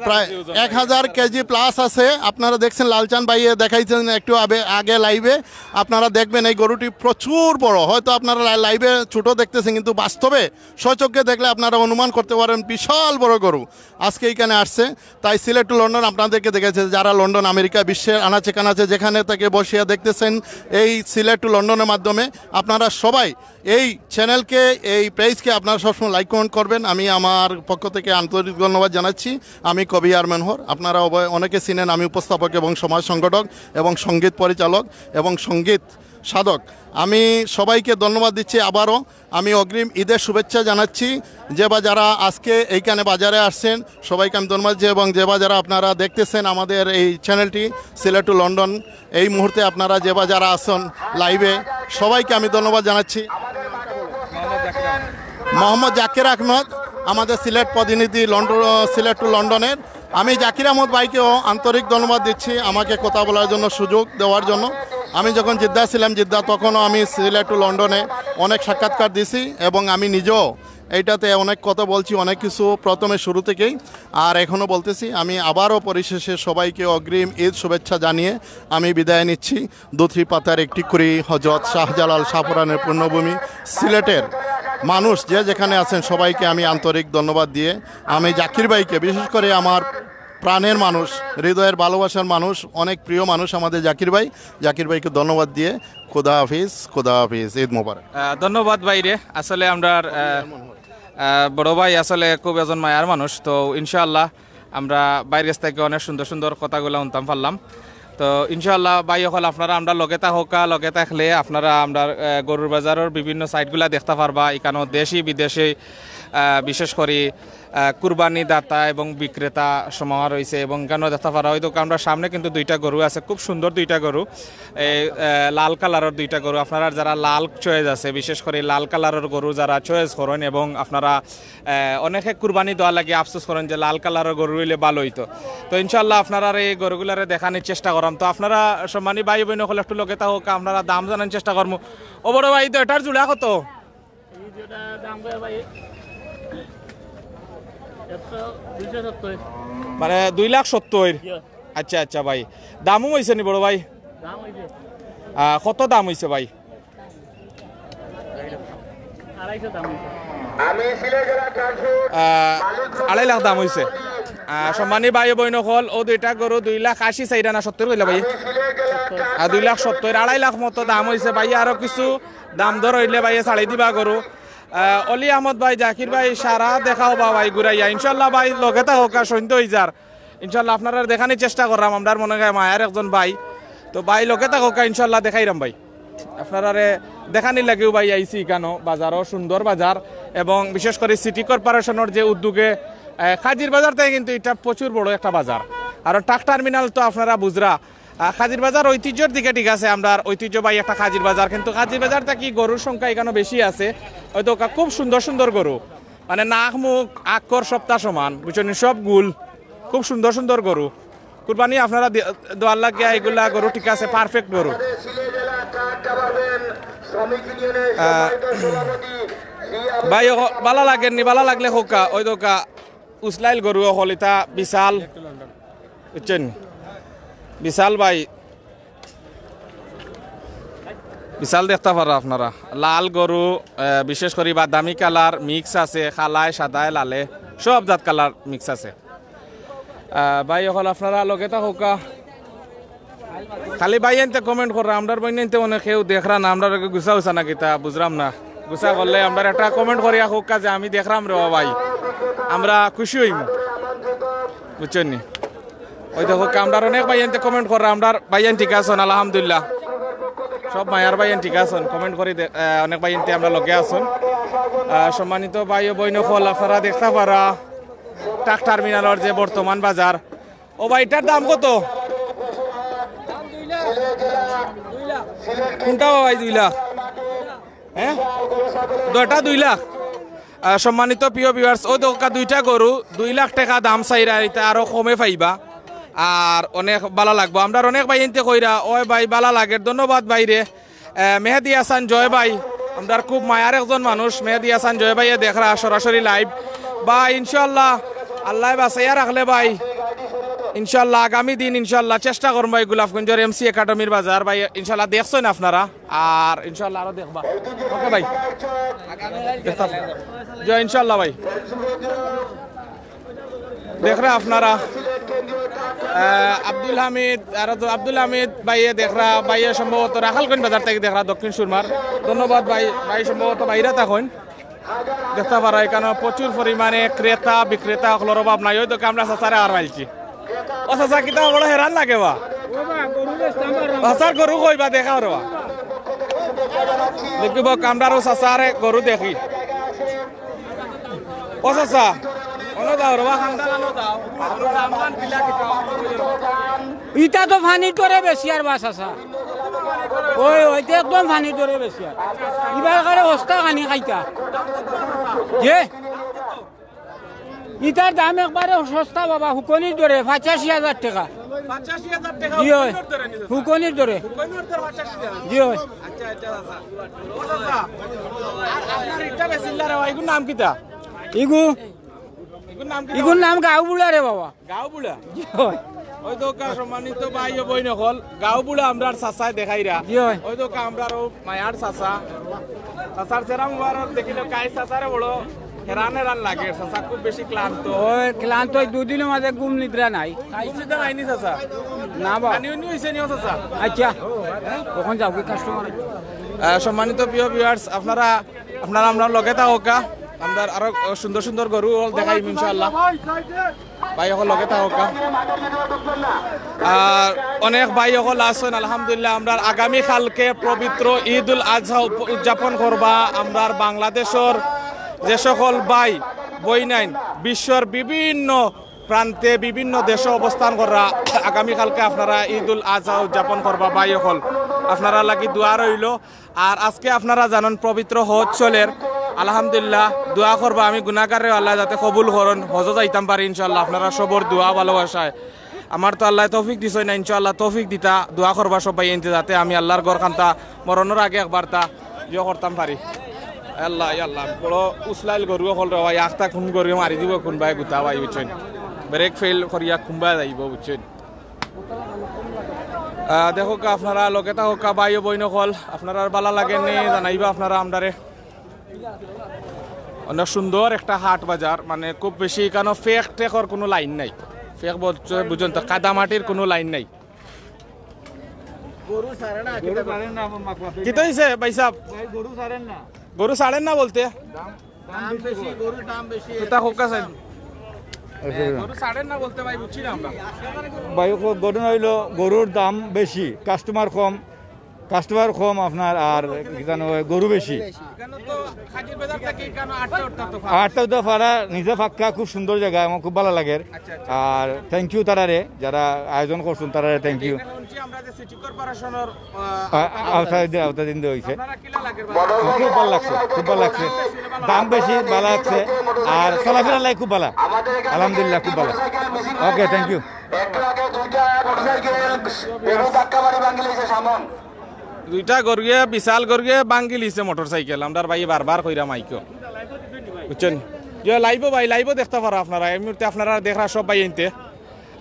প্রায় এক হাজার কেজি প্লাস আছে। আপনারা দেখছেন, লালচান ভাইয়ে দেখাইছেন একটু আবে- আগে লাইভে। আপনারা দেখবেন, এই গরুটি প্রচুর বড়। হয়তো আপনারা লা- লাইভে ছোট দেখতেছেন, কিন্তু বাস্তবে স্বচক্ষে দেখলে আপনারা অনুমান করতে পারেন বিশাল বড় গরু আজকে এখানে আসছে। তাই সিলেট টু লন্ডন আপনাদেরকে দেখেছে, যারা লন্ডন, আমেরিকা, বিশ্বের আনাচে কানাচে যেখানে থেকে বসিয়া দেখতেছেন এই সিলেট টু লন্ডনের মাধ্যমে, আপনারা সবাই এই চ্যানেলকে, এই পেজকে আপনারা সবসময় লাইক কমেন্ট করবেন। আমি আমার পক্ষ থেকে আন্তরিক ধন্যবাদ জানাচ্ছি। আমি কবি আর মেনহর, আপনারা অব- অনেকে চিনেন, আমি উপস্থাপক এবং সমাজ সংগঠক এবং সঙ্গীত পরিচালক এবং সঙ্গীত সাধক। আমি সবাইকে ধন্যবাদ দিচ্ছি আবারও। আমি অগ্রিম ঈদের শুভেচ্ছা জানাচ্ছি। যে বা যারা আজকে এইখানে বাজারে আসছেন, সবাইকে আমি ধন্যবাদ দিচ্ছি, এবং যে বা যারা আপনারা দেখতেছেন আমাদের এই চ্যানেলটি সিলেট টু লন্ডন, এই মুহূর্তে আপনারা যে বা যারা আছেন লাইভে, সবাইকে আমি ধন্যবাদ জানাচ্ছি। মোহাম্মদ জাকির আহমদ, আমাদের সিলেট প্রতিনিধি, লন্ডন, সিলেট টু লন্ডনের। আমি জাকির আহমদ ভাইকেও আন্তরিক ধন্যবাদ দিচ্ছি আমাকে কথা বলার জন্য, সুযোগ দেওয়ার জন্য। আমি যখন জিদ্দা ছিলাম, জিদ্দা, তখনও আমি সিলেট টু লন্ডনে অনেক সাক্ষাৎকার দিছি এবং আমি নিজেও এইটাতে অনেক কথা বলছি, অনেক কিছু প্রথমে শুরু থেকেই, আর এখনও বলতেছি। আমি আবারও পরিশেষে সবাইকে অগ্রিম ঈদ শুভেচ্ছা জানিয়ে আমি বিদায় নিচ্ছি। দুত্রি পাতার একটি কুড়ি, হজরত শাহজালাল শাহপরানের পুণ্যভূমি সিলেটের মানুষ যে যেখানে আছেন, সবাইকে আমি আন্তরিক ধন্যবাদ দিয়ে আমি জাকির ভাইকে, বিশেষ করে আমার প্রাণের মানুষ, হৃদয়ের ভালোবাসার মানুষ, অনেক প্রিয় মানুষ আমাদের জাকির ভাই, জাকির ভাইকে ধন্যবাদ দিয়ে খুদা হাফিজ, খুদা হাফিজ, ঈদ মোবারক। আহ, ধন্যবাদ ভাইরে। আসলে আমরার আহ, আহ, বড় ভাই আসলে খুব একজন মায়ার মানুষ। তো ইনশাআল্লাহ আমরা ভাইর গেছ থাকি অনেক সুন্দর সুন্দর কথাগুলা হুনতাম পারলাম। তো ইনশাআল্লাহ ভাই হকল, আপনারা আমরার লগে থাকউক্কা, লগে থাকলে আপনারা আমরার আহ, গরুর বাজারর বিভিন্ন সাইটগুলা দেখতা পারবা। ইখানো দেশি বিদেশি আহ, বিশেষ করি আহ, কুরবানি দাতা এবং বিক্রেতা সমাহার হইছে এবং ইখানো দেখতা পারা হয়তো আমরার সামনে কিন্তু দুইটা গরু আছে, খুব সুন্দর দুইটা গরু। এই আহ, লাল কালারর দুইটা গরু, আপনারার যারা লাল চয়েস আছে, বিশেষ করে লাল কালারর গরু যারা চয়েস করেন এবং আপনারা আহ, অনেকে কুরবানি দেওয়ার লাগি আফসোস করেন যে লাল কালারর গরু হইলে ভালো হইতো। তো ইনশাআল্লাহ আপনারার এই গরুগুলারে দেখানির চেষ্টা করাম। তো আপনারা সম্মানী ভাই বোন হকল একটু লগে থাকউক্কা, আপনারা দাম জানার চেষ্টা করমু। ও বড় ভাই, তো এটার জোড়া কত? এই যেটা দাম কয় ভাই, একশো, দুইশো সত্তর। মানে দুই লাখ সত্তর? জি। আচ্ছা, আচ্ছা ভাই, দামও হইছে নি বড় ভাই? দাম হইছে। আহ, কত দাম হইছে ভাই? আড়াইশো দাম হইছে। আহ, আড়াই লাখ দাম হইছে। আহ, সম্মানী ভাই বোন হকল, ও দুইটা গরু দুই লাখ আশি চাইরা না সত্তর কইলা ভাই? আহ, দুই লাখ সত্তর, আড়াই লাখ মতো দাম হইছে ভাই। আরো কিছু দাম দর হইলে ভাইয়ে ছাড়ি দিবা গরু। আহ, অলি আহমদ ভাই, জাকির ভাই, সারা দেখাও বা ভাই ঘুরাইয়া। ইনশাল্লাহ ভাই লগে থাকউক্কা, সন্ধ্যা হই যার। ইনশাল্লাহ আপনারারে দেখানির চেষ্টা কররাম, আমরার মনে হয় মায়ার একজন ভাই। তো ভাই লগে থাকউক্কা, ইনশাল্লাহ দেখাইরাম ভাই। আপনারারে দেখানির লাগিও ভাই আইছি ইখানো বাজারও, সুন্দর বাজার, এবং বিশেষ করে সিটি কর্পোরেশনের যে উদ্যোগে আহ, কাজির বাজার থাকি কিন্তু এটা প্রচুর বড় একটা বাজার। আর ট্রাক টার্মিনাল তো আপনারা বুঝরা, আহ, কাজির বাজার ঐতিহ্যর দিকে ঠিক আছে, আমরার ঐতিহ্যবাহী একটা কাজির বাজার, কিন্তু কাজির বাজার থাকি গরুর সংখ্যা ইখানো বেশি আছে। হয়তো কা-, খুব সুন্দর সুন্দর গরু, মানে নাক মুখ আক্কর সবটা সমান, বুঝছইন নি? সব গুল, খুব সুন্দর সুন্দর গরু। কুরবানি আপনারা দি-, দেওয়ার লাগিয়া এগুলা গরু ঠিক আছে, পারফেক্ট গরু। আহ, ভাই, অখ-, বালা লাগের নি? বালা লাগলে কউক্কা। ওই দেখউক্কা, উসলাইল গরু অকল, ইতা বিশাল, বুঝছইন? বিশাল ভাই, বিশাল দেখতা পাররা আপনারা। লাল গরু, আহ, বিশেষ করি বাদামি কালার মিক্স আছে, কালায়, সাদায়, লালে, সব জাত কালার মিক্স আছে। আহ, ভাই অকল, আপনারা লগে থাকউক্কা। খালি ভাইয়াইন্তে comment কররা, আমরার বইনাইন্তে অনেক কেউ দেখরা না, আমরার গুছা উছা না কিতা, বুঝরাম না। গুছা করলে আমরার একটা comment করিয়া কউক্কা যে আমি দেখরাম রে ও ভাই, আমরা খুশি অইমু, বুঝছইন নি? ওই দেখউক্কা, আমরার অনেক ভাইয়াইন্তে comment কররা, আমরার ভাইয়াইন ঠিক আছইন, আলহামদুলিল্লাহ। সব মায়ার ভাইয়াইন ঠিক আছইন, comment করি দে-, আহ, অনেক ভাইয়াইন্তে আমরার লগে আছইন। আহ, সম্মানিত ভাই ও বইন অকল, আপনারা দেখতা পাররা ট্রাক টার্মিনালর যে বর্তমান বাজার, ও ভাই, ইটার দাম কত? কুনটা বা ভাই, দুই লাখ? হ্যাঁ, দুইটা দুই লাখ। আহ, সম্মানিত প্রিয় viewers, ওই দেখউক্কা দুইটা গরু, দুই লাখ টেকা দাম চাইরা, ইতা আরো কমে পাইবা। আর অনেক বালা লাগবো। আমরার অনেক ভাইয়াইন্তে কইরা, ওই ভাই বালা লাগের, ধন্যবাদ ভাইরে। আহ, মেহেদি হাসান জয় ভাই, আমরার খুব মায়ার একজন মানুষ, মেহেদি হাসান জয় ভাইয়ে দেখরা সরাসরি live। বা ইনশাআল্লাহ, আল্লায় বাঁচাইয়া রাখলে ভাই, ইনশাআল্লাহ আগামী দিন ইনশাআল্লাহ চেষ্টা করমু ভাই, গোলাপগঞ্জর এমসি একাডেমির বাজার ভাই, ইনশাআল্লাহ দেখছইন আপনারা, আর ইনশাআল্লাহ আরো দেখবা। ওকে ভাই, দেখতাম। জয় ইনশাআল্লাহ ভাই। দেখরা আপনারা, আহ, আব্দুল হামিদ, আর তো আব্দুল হামিদ ভাইয়ে দেখরা, ভাইয়ে সম্ভবত রাখালগঞ্জ বাজার থাকি দেখরা, দক্ষিণ সুরমার। ধন্যবাদ ভাই, ভাই সম্ভবত বাইরে থাকইন। দেখতা পাররা, ইকানো প্রচুর পরিমাণে ক্রেতা বিক্রেতা অকলর অভাব নাই। ওই দেখউক্কা আমরার চাচারে আর পাইছি। ও চাচা, কিতা বড় হেরান লাগে বা? ও বা, গরু বেচতাম পারলাম না। চাচার গরু কই বা, দেখাও রে বা। দেখিব, আমরার ও চাচারে গরু দেখি। ও চাচা, অনো যাও রে বা, খান্দার অনো যাও। ইতা তো পানির দরে বেশি আর বা চাচা। ওই, ওই তো একদম পানির দরে বেশি আর। ইবার কারে হস্তা খানি খাইতা। যে? ইতার দাম একবারে সস্তা বাবা, হুকনির দরে, পঁচাশি হাজার টেকা। পঁচাশি হাজার টেকা জি অয়। হুকনির দরে নি চাচা? হুকনির দরে। হুকনির দরে পঁচাশি হাজার। জি অয়। আচ্ছা, আচ্ছা, চাচা। ও চাচা, আর আপনার ইটা বেচিলা রে বা, ইগুর নাম কিতা? ইগু, ইগুর নাম কিতা? ইগুর নাম গাঁও বুড়া রে বাবা। গাঁও বুড়া? জি অয়। ওই দেখউক্কা সম্মানিত ভাই ও বইন অকল, গাঁও বুড়া আমরার চাচায় দেখাইরা। জি অয়। ওই দেখউক্কা আমরার ও মায়ার চাচা। চাচার চেহারা মুবারক দেখিলে কাই চাচারে বড় হেরান হেরান লাগে। চাচা খুব বেশি ক্লান্ত। ওই ক্লান্ত, ওই দুদিনর মাঝে ঘুম নিদ্রা নাই। ঘুম নিদ্রা নাইনি চাচা? না বা। পানি উনি অইছে নি ও চাচা? আচ্ছা, অখন যাও কি কাস্টমার? আহ, সম্মানিত প্রিয় viewers, আপনারা, আপনারা আমরার লগে থাকউক্কা, আমরার আরো সুন্দর সুন্দর গরু অকল দেখাইমু ইনশাআল্লাহ। ভাই অকল লগে থাকউক্কা। আর অনেক ভাই অকল আছইন, আলহামদুলিল্লাহ, আমরার আগামী কালকে পবিত্র ঈদুল আজহা উপ-, উদযাপন করবা। আমরার বাংলাদেশর যে সকল ভাই বইনাইন বিশ্বর বিভিন্ন প্রান্তে বিভিন্ন দেশো অবস্থান কররা, আগামী কালকে আপনারা ঈদুল আজহা উদযাপন করবা ভাই অকল, আপনারার লাগি দোয়া রইলো। আর আজকে আপনারা জানইন পবিত্র হজ চলের, আলহামদুলিল্লাহ, দোয়া করবা, আমি গুনাহগাররে আল্লায় যাতে কবুল করইন, হজো যাইতাম পারি ইনশাআল্লাহ, আপনারা সবর দোয়া ভালোবাসায়। আমার তো আল্লায় তৌফিক দিছইন না, ইনশাআল্লাহ তৌফিক দিতা, দোয়া করবা সব ভাইয়াইন্তে যাতে আমি আল্লার ঘর খান্তা মরণর আগে একবার তা ইয়ে করতাম পারি। আল্লাহ, ইয়া আল্লাহ, বড় উসলাইল গরু অকল রে ভাই, আখতা কুন গরু মারি দিব কুনবায় গুতা ভাই, বুঝছইন? ব্রেক ফেইল করিয়া কুনবায় যাইব, বুঝছইন? আহ, দেখউক্কা আপনারা লগে থাকউক্কা ভাই ও বইন অকল, আপনারার বালা লাগে নি জানাইবা আপনারা আমরারে। অনেক সুন্দর একটা হাট বাজার, মানে খুব বেশি ইকানো ফেক টেকর কুনু লাইন নাই। ফেক বলতে বুঝইন তো, কাদা মাটির কুনু লাইন নাই। গরু ছাড়ে না, গরু ছাড়ে না, আমার মাকড়া। কিতা অইছে ভাই সাহেব? ভাই, গরু ছাড়েন না। গরু ছাড়েন না বলতে? দাম বেশি, গরুর দাম বেশি। এটা হোক আছে। হ্যাঁ, গরু ছাড়েন না বলতে ভাই, বুঝছি না আমরা। ভাই, ও ঘটনা অইলো গরুর দাম বেশি, কাস্টমার কম, কাস্টমার কম আপনার, আর কি জানো, গরু বেশি। এখানে তো খাজির বাজার থেকে এখানে আটটা উঠতে তো ফাঁকা। আটটা উঠতে ফাঁকা, নিজে ফাঁকা, খুব সুন্দর জাগা, আমার খুব ভালা লাগের। আচ্ছা, আচ্ছা। আর thank you তারারে, যারা আয়োজন করছইন তারারে thank you। এটা শুনছি আমরা যে সিটি কর্পোরেশনের, আহ, আ-, আওতায় আওতায় দিন, আওতায় দিন দেওয়া হইছে। আপনারা কিলা লাগের বা? খুব ভালা লাগছে, খুব ভালা লাগছে। দাম বেশি, ভালা লাগছে। আর চলাফেরা লাই খুব ভালা। আলহামদুলিল্লাহ, খুব ভালা। Okay, thank you। একটু আগে দুইটা মোটরসাইকেল বেলু ধাক্কা মারি ভাঙি লাইছে সামন। দুইটা গরুয়ে, বিশাল গরুয়ে ভাঙ্গিলিছে মোটরসাইকেল। আমরার ভাইয়ে বারবার কইরা মাইকো, বুঝছইন? ইয়ে, লাইভও ভাই, লাইভও দেখতা পারো আপনারা। এই মুহূর্তে আপনারা দেখরা সব ভাইয়াইন্তে।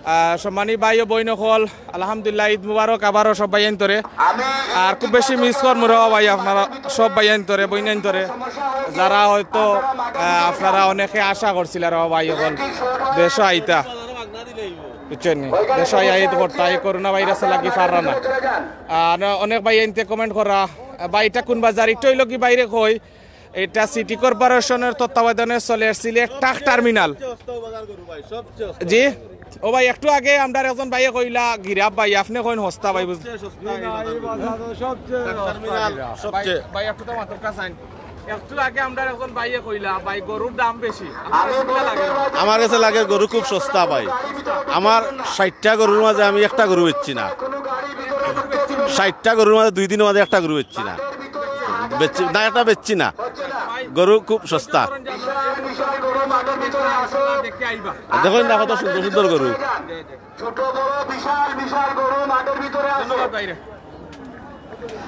আহ, সম্মানী ভাই ও বইন অকল, আলহামদুলিল্লাহ, ঈদ মুবারক আবারও সব ভাইয়াইন্তরে। আর খুব বেশি মিস করমু রে ভাই আপনারা সব ভাইয়াইন্তরে, বইনাইন্তরে, যারা হয়তো, আহ, আপনারা অনেকে আশা করছিলা রে ভাই অকল দেশো আইতা, বুঝছইন নি? দেশো আইয়া ঈদ করতা, এই করোনা ভাইরাসর লাগি পাররা না। আর অনেক ভাইয়াইন্তে কমেন্ট কররা, ভাই ইটা কোন বাজার? ইটা অইলো কি বাইরে কই, ইটা সিটি কর্পোরেশনর তত্ত্বাবধানে চলের সিলেট ট্রাক টার্মিনাল। জি, ও ভাই, একটু আগে আমরার একজন ভাইয়ে কইলা গিরাপ ভাই, আপনে কইন হস্তা ভাই, বুঝ- সবচেয়ে সস্তা এই বাজার। ভাই, ভাই, একটু তো মাতউক্কা চাইন। একটু আগে আমরার একজন ভাইয়ে কইলা, ভাই, গরুর দাম বেশি। আপনার কাছে কিলা লাগে? আমার কাছে লাগে গরু খুব সস্তা ভাই। আমার ষাইটটা গরুর মাঝে আমি একটা গরু বেচছি না। ষাইটটা গরুর মাঝে দুই দিনর মাঝে একটা গরু বেচছি না। বেচছি না, একটা বেচছি না। গরু খুব সস্তা। দেখইন না কত সুন্দর সুন্দর গরু।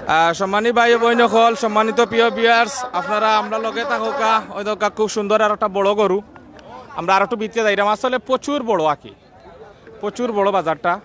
আহ, সম্মানী ভাই ও বইন অকল, সম্মানিত প্রিয় ভিউয়ার্স, আপনারা আমরার লগে থাকউক্কা। ওই দেখউক্কা, খুব সুন্দর আর একটা বড় গরু। আমরা আর একটু ভিতরে যাইরাম, আসলে প্রচুর বড় আর কি, প্রচুর বড় বাজারটা।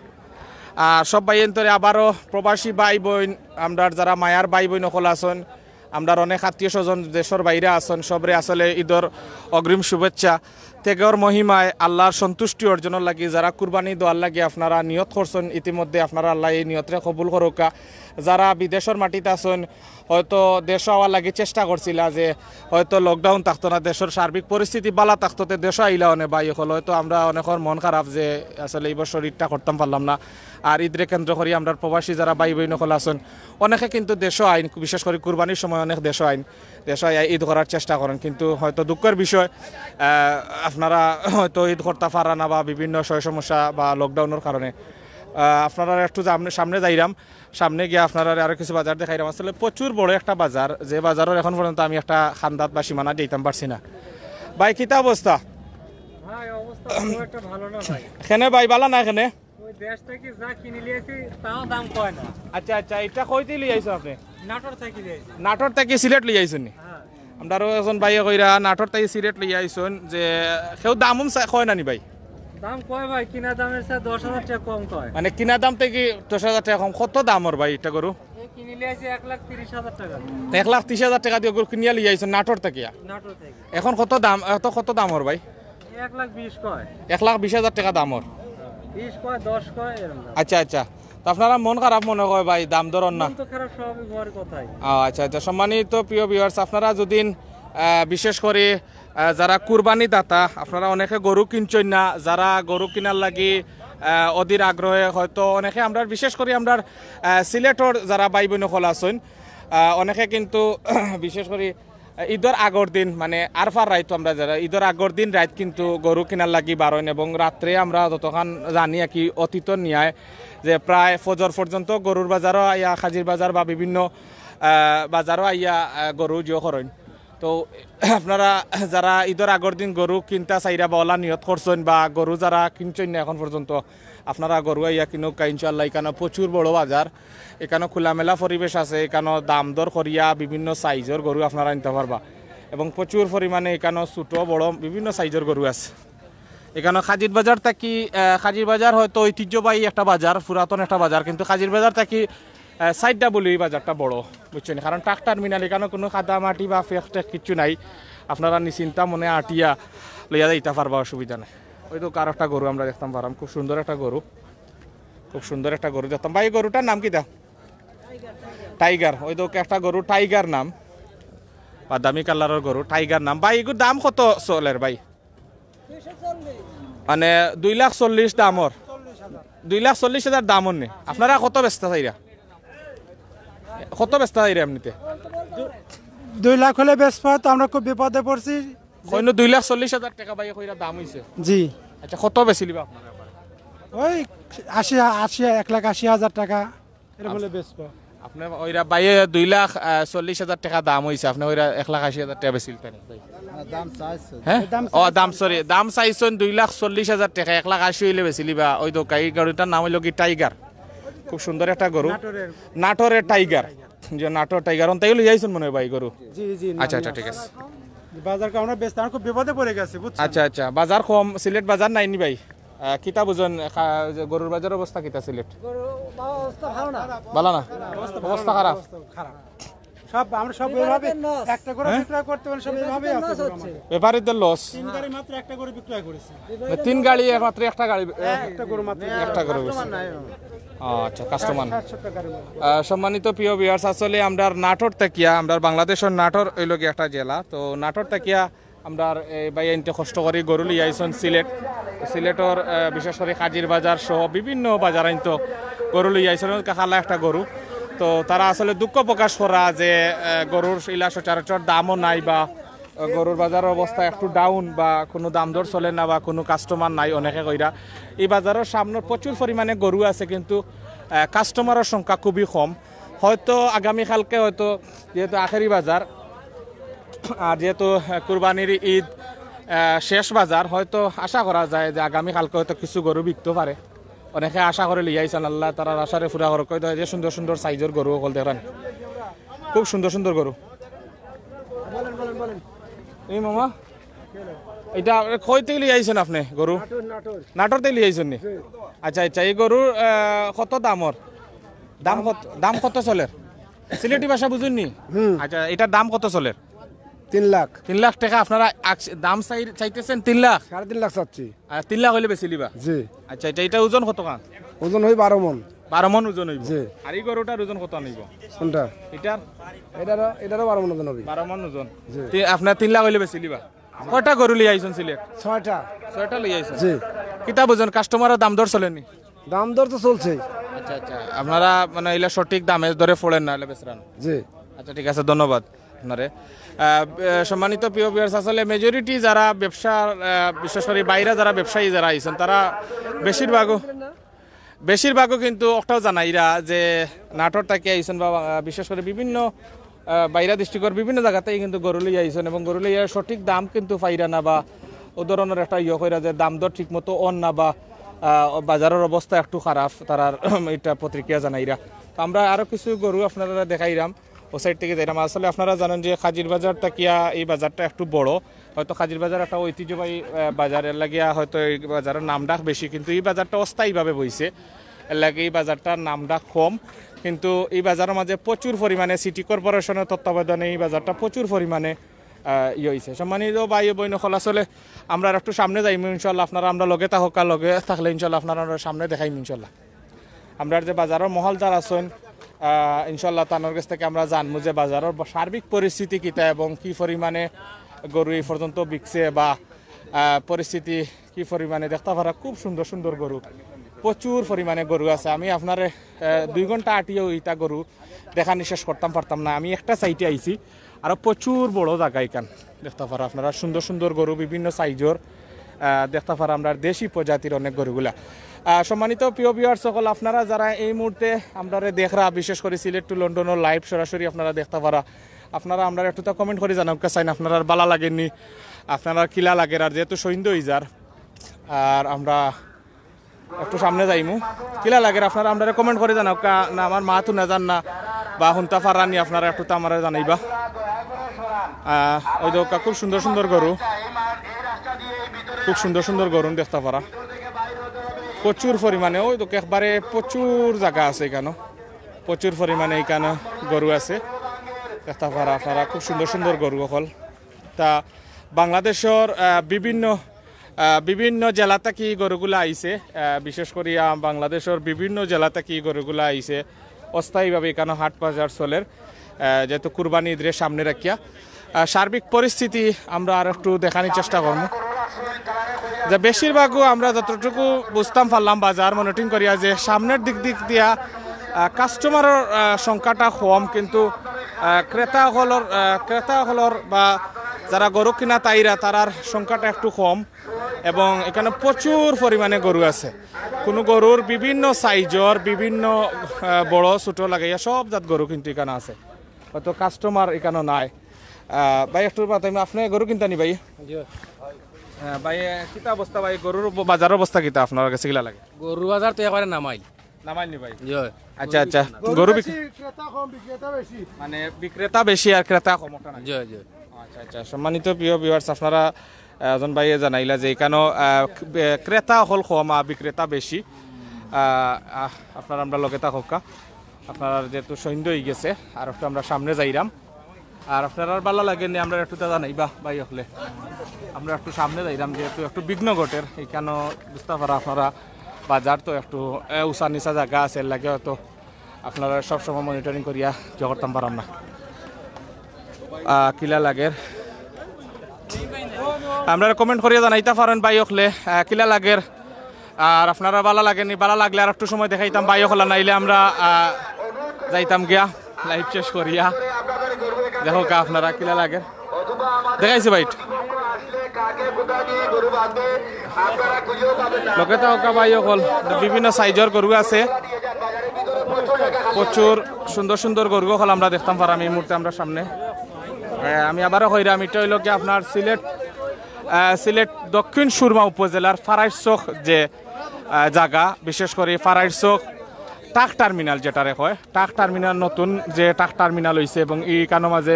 আর সব ভাইয়াইন্তরে আবারও প্রবাসী ভাই বইন, আমরার যারা মায়ার ভাই বইন অকল আছইন, আমরার অনেক আত্মীয় স্বজন দেশর বাইরে আছইন, সবরে আসলে ঈদর অগ্রিম শুভেচ্ছা। ত্যাগর মহিমায় আল্লাহর সন্তুষ্টি অর্জনর লাগি যারা কুরবানি দেওয়ার লাগি আপনারা নিয়ত করছইন, ইতিমধ্যে আপনারা আল্লাহ এই নিয়তরে কবুল করউক্কা। যারা বিদেশর মাটিত আছইন, হয়তো দেশো আওয়ার লাগি চেষ্টা করছিলা যে হয়তো lockdown থাকতো না, দেশর সার্বিক পরিস্থিতি বালা থাকতো, তে দেশো আইলা অনে ভাই অকল। হয়তো আমরা অনেকর মন খারাপ যে আসলে এই বছর ঈদটা করতাম পারলাম না। আর ঈদরে কেন্দ্র করি আমরার প্রবাসী যারা ভাই বইন অকল আছইন, অনেকে কিন্তু দেশো আইন, বিশেষ করি কুরবানির সময় অনেক দেশো আইন, দেশো আইয়া ঈদ করার চেষ্টা করইন, কিন্তু হয়তো দুঃখর বিষয়, আহ, আপনারা হয়তো ঈদ করতা পাররা না বা বিভিন্ন সয় সমস্যা বা lockdownর কারণে, আহ, আপনারা একটু সামনে, সামনে যাইরাম, সামনে গিয়া আপনারারে আরো কিছু বাজার দেখাইরাম। আসলে প্রচুর বড় একটা বাজার, যে বাজারর এখন পর্যন্ত আমি একটা খান্দাত বা সীমানা যাইতাম পারছি না। ভাই, কিতা অবস্থা? ভাই, অবস্থা খুব একটা ভালো না ভাই। কেনে ভাই, বালা না কেনে? ওই দেশ থাকি যা কিনি লিয়াইছি, তাও দাম কয় না। আচ্ছা, আচ্ছা, ইটা কইতে লিয়াইছো আপনে? নাটোর থাকি লিয়াইছি। নাটোর থাকি সিলেট লিয়াইছো নি? হ্যাঁ। আমরারও একজন ভাইয়ে কইরা নাটোর থাকি সিলেট লিয়াইছইন, যে কেউ দাম উম চা-, কয় না নি ভাই? দাম কয় ভাই, কিনা দামের চেয়ে দশ হাজার টাকা কম কয়। মানে কিনা দাম থাকি দশ হাজার টাকা কম। কত দামর ভাই ইটা গরু? এই কিনি লিয়াইছি এক লাখ তিরিশ হাজার টাকা। এক লাখ তিরিশ হাজার টাকা দিয়া গরু কিনিয়া লিয়াইছইন নাটোর থাকিয়া? নাটোর থাকি। এখন কত দাম, এত কত দামর ভাই? এক লাখ বিশ কয়। এক লাখ বিশ হাজার টাকা দামর। বিশ কয়, দশ কয়, এরকম দাম। আচ্ছা, আচ্ছা। তো আপনারা মন খারাপ মনে কয় ভাই, দাম দরর না? মন তো খারাপ স্বাভাবিক হওয়ার কথাই। ও, আচ্ছা, আচ্ছা। সম্মানিত প্রিয় ভিউয়ার্স, আপনারা যদি, আহ, বিশেষ করি, আহ, যারা কুরবানি দাতা, আপনারা অনেকে গরু কিনছইন না, যারা গরু কিনার লাগি, আহ, অধীর আগ্রহে হয়তো অনেকে আমরার, বিশেষ করি আমরার, আহ, সিলেটর যারা ভাই বইন অকল আছইন, আহ, অনেকে কিন্তু বিশেষ করি ঈদর আগর দিন, মানে আরফার রাইত আমরা যারা ঈদর আগর দিন রাইত কিন্তু গরু কিনার লাগি বারইন এবং রাত্রে আমরা যতখান জানি আর কি অতীত নিয়ায় যে প্রায় ফজর পর্যন্ত গরুর বাজারও আইয়া, খাজির বাজার বা বিভিন্ন, আহ, বাজারও আইয়া, আহ, গরু জিও করইন। তো আপনারা যারা ঈদর আগর দিন গরু কিনতা চাইরা বা অলা নিয়ত করছইন বা গরু যারা কিনছইন না এখন পর্যন্ত, আপনারা গরু আইয়া কিনউক্কা ইনশাআল্লাহ। ইখানো প্রচুর বড় বাজার, ইখানো খোলামেলা পরিবেশ আছে, ইখানো দাম দর করিয়া বিভিন্ন সাইজর গরু আপনারা নিতা পারবা এবং প্রচুর পরিমাণে ইখানো ছোট বড় বিভিন্ন সাইজর গরু আছে। ইখানো খাজির বাজার থাকি, আহ, খাজির বাজার হয়তো ঐতিহ্যবাহী একটা বাজার, পুরাতন একটা বাজার, কিন্তু খাজির বাজার থাকি, আহ, সাইডটা বলি এই বাজারটা বড়, বুঝছইন? কারণ ট্রাক টার্মিনাল, ইখানো কোনো কাদা মাটি বা ফেক টেক কিচ্ছু নাই, আপনারা নিশ্চিন্তা মনে আটিয়া লইয়া যাইতা পারবা, অসুবিধা নাই। ওই তো কার একটা গরু আমরা দেখতাম পারাম, খুব সুন্দর একটা গরু। খুব সুন্দর একটা গরু দেখতাম। ভাই, এই গরুটার নাম কিতা? টাইগার। ওই তো একটা গরু টাইগার নাম, বাদামি কালারর গরু টাইগার নাম। ভাই, এগুর দাম কত চলের ভাই? মানে দুই লাখ চল্লিশ দামর, দুই লাখ চল্লিশ হাজার দামর নি। আপনারা কত বেচতা চাইরা? কত বেচতা চাইরা এমনিতে? দুই লাখ হলে বেচবো, তো আমরা খুব বিপদে পড়ছি। কইনো দুই লাখ চল্লিশ হাজার টাকা ভাই কইরা দাম হইছে। জি। আচ্ছা, কত বেচিলিবা আপনারা? ওই আশি, আশি, এক লাখ আশি হাজার টাকা এর বলে বেচবো। আপনি ওইরা ভাইয়ে দুই লাখ, আহ, চল্লিশ হাজার টাকা দাম হইছে, আপনি ওইরা এক লাখ আশি হাজার টাকা বেচিলতা নি ভাই? না, দাম চাইছে। হ্যাঁ? দাম ও, চাইছে। দাম, সরি, দাম চাইছইন দুই লাখ চল্লিশ হাজার টাকা, এক লাখ আশি হইলে বেচিলিবা। ওই তো এই গরুটার নাম হইলো কি টাইগার। খুব সুন্দর একটা গরু। নাটোরের নাটোরের টাইগার। যে নাটোর টাইগার, অন্তাই লই আইছইন মনে হয় ভাই গরু। জি জি না, আচ্ছা আমি আচ্ছা, ঠিক আসলে আছে। এখন বাজার কারণে ব্যস্ত, আমার খুব বিপদে পড়ে গেছে, বুঝছেন? আচ্ছা আচ্ছা, বাজার কম, সিলেট বাজার নাইনি ভাই? আহ, কিতা বুঝইন, খা- যে গরুর বাজার অবস্থা কিতা সিলেট? গরু বাবা অবস্থা ভালো না। ভালো না? অবস্থা খারাপ। খারাপ। সব আমরা সব এইভাবে loss। একটা করে হ্যাঁ? বিক্রয় করতে পারেন, সব এইভাবেই আছে loss গরু হচ্ছে। আমাদের। ব্যাপারীদের লস। তিন গাড়ি মাত্র একটা করে বিক্রয় করেছে। তিন গাড়ি একমাত্র একটা গাড়ি, একটা গরু মাত্র। একটা গরু বেশি। আচ্ছা, কাস্টমার। সাতশো টাকার মধ্যে। আহ, সম্মানিত প্রিয় ভিউয়ার্স, আসলে আমরার নাটোর থাকিয়া, আমরার বাংলাদেশর নাটোর অইলো গিয়া একটা জেলা। তো নাটোর থাকিয়া আমরার এই ভাই এনতে কষ্ট করি গরু লইয়া আইছইন সিলেট। সিলেটর, আহ, বিশেষ করি কাজির বাজার সহ বিভিন্ন বাজার আইনতো গরু লইয়া আইছইন, কাকালা একটা গরু। তো তারা আসলে দুঃখ প্রকাশ করা যে, আহ, গরুর ইলা সচরাচর দামও নাই বা, আহ, গরুর বাজারর অবস্থা একটু ডাউন বা কুনু দাম দর চলে না বা কুনু কাস্টমার নাই অনেকে কইরা। এই বাজারর সামনে প্রচুর পরিমাণে গরু আছে, কিন্তু, আহ, কাস্টমারর সংখ্যা খুবই কম। হয়তো আগামীকালকে হয়তো, যেহেতু আখেরি বাজার আর যেহেতু, আহ, কুরবানির ঈদ, আহ, শেষ বাজার, হয়তো আশা করা যায় যে আগামীকালকে হয়তো কিছু গরু বিকতো পারে। অনেকে আশা করি লইয়া আইছইন, আল্লাহ তারার আশারে পুরা করউক। কই তো এই যে সুন্দর সুন্দর সাইজর গরু অকল দেখরা নি, খুব সুন্দর সুন্দর গরু। এই মামা, ইটা কই থাকি লইয়া আইছইন আপনে গরু? নাটোর থাকি লইয়া আইছইন নি? আচ্ছা আচ্ছা, এই গরুর, আহ, কত দাম ওর? দাম কত, দাম কত চলের? সিলেটি ভাষা বুঝইন নি? আচ্ছা, ইটার দাম কত চলের? তিন লাখ। তিন লাখ টেকা আপনারা আক-, দাম চাই-, চাইতেছেন তিন লাখ? সাড়ে তিন লাখ চাচ্ছি। আর তিন লাখ অইলে বেচিলিবা? জি। আচ্ছা, ইটা, ইটা ওজন কত খান? ওজন অই বারো মন। বারো মন ওজন অইবো। জি। আর এই গরুটার ওজন কত আনিব? কোনটা? ইটার? এটারও এটারও বারো মন ওজন হবে। বারো মন ওজন। জি। তি-, আপনার তিন লাখ অইলে বেচিলিবা? কয়টা গরু লইয়া আইছইন সিলেট? ছয়টা। ছয়টা লইয়া আইছইন। জি। কিতা বুঝইন, কাস্টমারর দাম দর চলেনি? দাম দর তো চলছেই। আচ্ছা আচ্ছা, আপনারা মানে ইলা সঠিক দামে দরে পড়েন না, ইলা বেচরা না? জি। আচ্ছা, ঠিক আছে, ধন্যবাদ আপনারে। আহ, আহ, সম্মানিত প্রিয় ভিউয়ার্স, আসলে মেজরিটি যারা ব্যবসা, আহ, বিশেষ করি বাইরা যারা ব্যবসায়ী যারা আইছইন, তারা বেশিরভাগও বেশিরভাগও কিন্তু অকটাও জানাইরা যে নাটোর থাকি আইছইন বা, আহ, বিশেষ করি বিভিন্ন, আহ, বাইরা ডিস্ট্রিক্টর বিভিন্ন জাগাতেই কিন্তু গরু লইয়া আইছইন এবং গরু লইয়া সঠিক দাম কিন্তু পাইরা না বা ও ধরনর একটা ইয়ে কইরা যে দাম দর ঠিক মতো অর না বা, আহ, বাজারর অবস্থা একটু খারাপ, তারার ইটা প্রতিক্রিয়া জানাইরা। তো আমরা আরো কিছু গরু আপনারারে দেখাইরাম, ও সাইড থাকি যাইরাম। আসলে আপনারা জানইন যে কাজির বাজার থাকিয়া এই বাজারটা একটু বড়, হয়তো কাজির বাজার একটা ঐতিহ্যবাহী, আহ, বাজার, এর লাগিয়া হয়তো এই বাজারর নাম ডাক বেশি, কিন্তু এই বাজারটা অস্থায়ীভাবে বইছে, এর লাগি এই বাজারটার নাম ডাক কম। কিন্তু এই বাজারর মাঝে প্রচুর পরিমাণে সিটি কর্পোরেশনর তত্ত্বাবধানে এই বাজারটা প্রচুর পরিমাণে, আহ, ইয়ে হইছে। সম্মানিত ভাই ও বইন অকল, আসলে আমরা আর একটু সামনে যাইমু ইনশাল্লাহ, আপনারা আমরার লগে থাকউক্কা, লগে থাকলে ইনশাল্লাহ আপনারারে সামনে দেখাইমু ইনশাল্লাহ। আমরার যে বাজারর মহলদার আছইন, আহ, ইনশাল্লাহ তানর গেছ থাকি আমরা জানমু যে বাজারর ব-, সার্বিক পরিস্থিতি কিতা এবং কি পরিমাণে গরু এই পর্যন্ত বিকছে বা, আহ, পরিস্থিতি কি পরিমাণে। দেখতা পারা খুব সুন্দর সুন্দর গরু, প্রচুর পরিমাণে গরু আছে। আমি আপনারে, আহ, দুই ঘন্টা আটিয়াও ইতা গরু দেখানি শেষ করতাম পারতাম না। আমি একটা সাইডে আইছি, আরো প্রচুর বড় জাগা ইখান। দেখতা পারা আপনারা সুন্দর সুন্দর গরু বিভিন্ন সাইজর, আহ, দেখতা পারা আমরার দেশি প্রজাতির অনেক গরুগুলা। আহ, সম্মানিত প্রিয় ভিউয়ার্স অকল, আপনারা যারা এই মুহূর্তে আমরারে দেখরা, বিশেষ করি সিলেট to লন্ডনর live সরাসরি আপনারা দেখতা পারা, আপনারা আমরারে একটুতা comment করি জানাউক্কা চাইন, আপনারার ভালা লাগেনি, আপনারার কিলা লাগের, আর যেহেতু সন্ধ্যা অইযার, আর আমরা একটু সামনে যাইমু। কিলা লাগের আপনারা আমরারে comment করি জানাউক্কা, না আমার মাত হুনা যার না বা হুনতা পাররা নি, আপনারা একটুতা আমারে জানাইবা। আহ, ওই দেখউক্কা খুব সুন্দর সুন্দর গরু, খুব সুন্দর সুন্দর গরু দেখতা পারা প্রচুর পরিমাণে। ওই দেখউক্কা একবারে প্রচুর জাগা আছে ইখানো, প্রচুর পরিমাণে ইখানো গরু আছে দেখতা পারা আপনারা, খুব সুন্দর সুন্দর গরু অকল। তা বাংলাদেশর, আহ, বিভিন্ন, আহ, বিভিন্ন জেলা থাকি গরুগুলা আইছে, আহ, বিশেষ করি, আহ, বাংলাদেশর বিভিন্ন জেলা থাকি গরুগুলা আইছে। অস্থায়ীভাবে ইখানো হাট বাজার চলের, আহ, যেহেতু কুরবানি ঈদরে সামনে রাখিয়া। আহ, সার্বিক পরিস্থিতি আমরা আর একটু দেখানির চেষ্টা করমু। যে বেশিরভাগও আমরা যতটুকু বুঝতাম পারলাম বাজার monitoring করিয়া যে সামনের দিক দিক দিয়া, আহ, কাস্টমারর, আহ, সংখ্যাটা কম, কিন্তু, আহ, ক্রেতা অকলর, আহ, ক্রেতা অকলর বা যারা গরু কিনা তাইরা তারার সংখ্যাটা একটু কম এবং ইখানো প্রচুর পরিমাণে গরু আছে। কুনু গরুর বিভিন্ন সাইজর, বিভিন্ন, আহ, বড় ছোট লাগাইয়া সব জাত গরু কিন্তু ইখানো আছে। হয়তো কাস্টমার ইখানো নাই। আহ, ভাই, একটু মাতাইমু, আপনে গরু কিনতা নি ভাই? জি। হ্যাঁ, ভাই, এ, কিতা অবস্থা ভাই? গরুর ব-, বাজারর অবস্থা কিতা আপনার গেছে কিলা লাগে? গরুর বাজার তো একবারে নামাইল। নামাইলনি ভাই? জি হয়। আচ্ছা আচ্ছা, গরু বিক- বেশি, ক্রেতা কম, বিক্রেতা বেশি। মানে বিক্রেতা বেশি আর ক্রেতা কম, ওটা না? জি হয়, জি হয়। আচ্ছা আচ্ছা, সম্মানিত প্রিয় ভিউয়ার্স, আপনারা আহ, একজন ভাইয়ে জানাইলা যে এখানো আহ, বে- ক্রেতা অকল কম আর বিক্রেতা বেশি। আহ, আহ, আপনারা আমরার লগে থাকউক্কা। আপনারা যেহেতু সন্ধ্যা অই গেছে, আর একটু আমরা সামনে যাইরাম। আর আপনারার ভালা লাগেনি, আমরারে একটু তা জানাইবা ভাই অকলে। আমরা একটু সামনে যাইরাম, যেহেতু একটু বিঘ্ন ঘটের এখানো, বুঝতা পারা আপনারা, বাজার তো একটু আহ, উঁচা নিচা জাগা আছে, এর লাগি হয়তো আপনারা সব সময় মনিটরিং করিয়া ইয়ে করতাম পারাম না। আহ, কিলা লাগের, আমরারে কমেন্ট করিয়া জানাইতা পারেন ভাই অকলে, আহ, কিলা লাগের। আর আপনারা ভালা লাগেনি, ভালা লাগলে আর একটু সময় দেখাইতাম ভাই অকল, নাইলে আমরা আহ, যাইতাম গিয়া লাইভ শেষ করিয়া। দেখউক্কা আপনারা কিলা লাগের, দেখাইছি ভাই। লগে থাকউক্কা ভাই অকল, বিভিন্ন সাইজর গরু আছে, প্রচুর সুন্দর সুন্দর গরু অকল আমরা দেখতাম পারাম এই মুহূর্তে আমরার সামনে। আহ, আমি আবারও কইরাম, ইটা অইলো কি আপনার সিলেট, আহ, সিলেট দক্ষিণ সুরমা উপজেলার ফারাইর চক যে আহ, জাগা, বিশেষ করি ফারাইর চক ট্রাক টার্মিনাল যেটারে কয়, ট্রাক টার্মিনাল নতুন যে ট্রাক টার্মিনাল অইছে এবং ইখানো মাঝে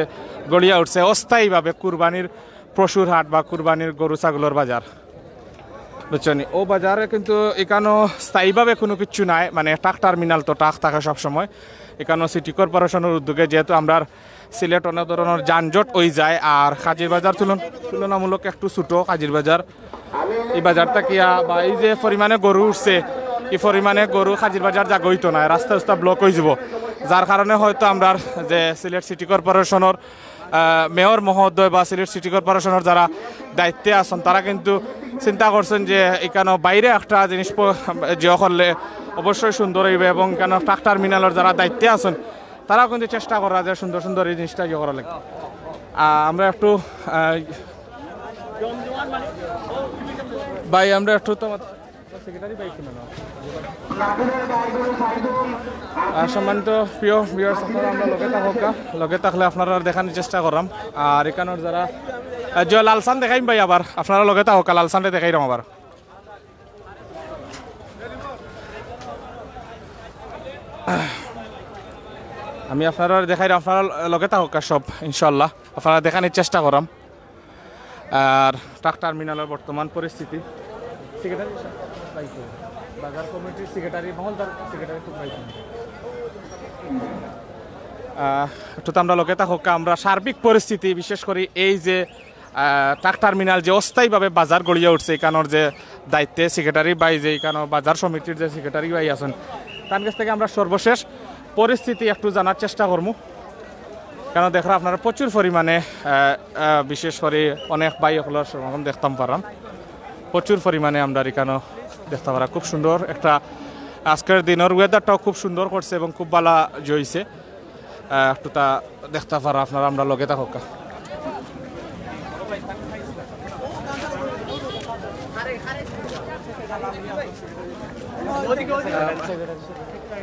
গড়িয়া উঠছে অস্থায়ীভাবে কুরবানির পশুর হাট বা কুরবানির গরু ছাগলর বাজার, বুঝছনি? ও বাজারে কিন্তু ইখানো স্থায়ীভাবে কুনু কিচ্ছু নাই, মানে ট্রাক টার্মিনাল তো ট্রাক থাকে সবসময়। ইখানো সিটি কর্পোরেশনর উদ্যোগে যেহেতু আমরার সিলেট অনেক ধরনর যানজট অই যায়, আর কাজির বাজার তুলন-, তুলনামূলক একটু ছোট কাজির বাজার। এই বাজার থাকিয়া বা এই যে পরিমাণে গরু উঠছে, এই পরিমাণে গরু কাজির বাজার জাগা অইতো নায়, রাস্তা উস্তা ব্লক অই যাইবো, যার কারণে হয়তো আমরার যে সিলেট সিটি কর্পোরেশনর আহ, মেয়র মহোদয় বা সিলেট সিটি কর্পোরেশনর যারা দায়িত্বে আছইন, তারা কিন্তু চিন্তা করছইন যে ইখানো বাইরে একটা জিনিস প-, যে করলে অবশ্যই সুন্দর অইবো এবং ইখানো ট্রাক টার্মিনালর যারা দায়িত্বে আছইন, তারাও কিন্তু চেষ্টা কররা যে সুন্দর সুন্দর এই জিনিসটা ইয়ে করার লাগি। আহ, আমরা একটু, আহ, ভাই, আমরা একটু তো আর সম্মানিত প্রিয় ভিউয়ার্স, আপনারা আমরার লগে থাকউক্কা, লগে থাকলে আপনারারে দেখানির চেষ্টা কররাম। আর ইখানোর যারা, আহ, যে লালসান দেখাইম ভাই, আবার আপনারা লগে থাকউক্কা, লালসানরে দেখাইরাম আবার। আমি আপনারারে দেখাইরাম, আপনারা লগে থাকউক্কা সব, ইনশাআল্লাহ আপনারারে দেখানির চেষ্টা কররাম। আর ট্রাক টার্মিনালর বর্তমান পরিস্থিতি, সেক্রেটারি সাব, বাজার কমিটির সেক্রেটারি, মহলদার সেক্রেটারি খুব পাইছি। আহ, একটু তো আমরা লগে থাকউক্কা, আমরা সার্বিক পরিস্থিতি, বিশেষ করি এই যে, আহ, ট্রাক টার্মিনাল যে অস্থায়ীভাবে বাজার গড়িয়া উঠছে, ইখানোর যে দায়িত্বে সেক্রেটারি ভাই, যে ইখানো বাজার সমিতির যে সেক্রেটারি ভাই আছইন, তান গেছ থাকি আমরা সর্বশেষ পরিস্থিতি একটু জানার চেষ্টা করমু। কারণ দেখরা আপনারা প্রচুর পরিমাণে, আহ, আহ, বিশেষ করি অনেক ভাই অকলর সমাগম দেখতাম পাররাম, প্রচুর পরিমাণে আমরার ইখানো দেখতা পাররা। খুব সুন্দর একটা, আজকের দিনর ওয়েদারটাও খুব সুন্দর করছে এবং খুব ভালা অইছে। আহ, একটু তা দেখতা পাররা আপনারা, আমরার লগে থাকউক্কা।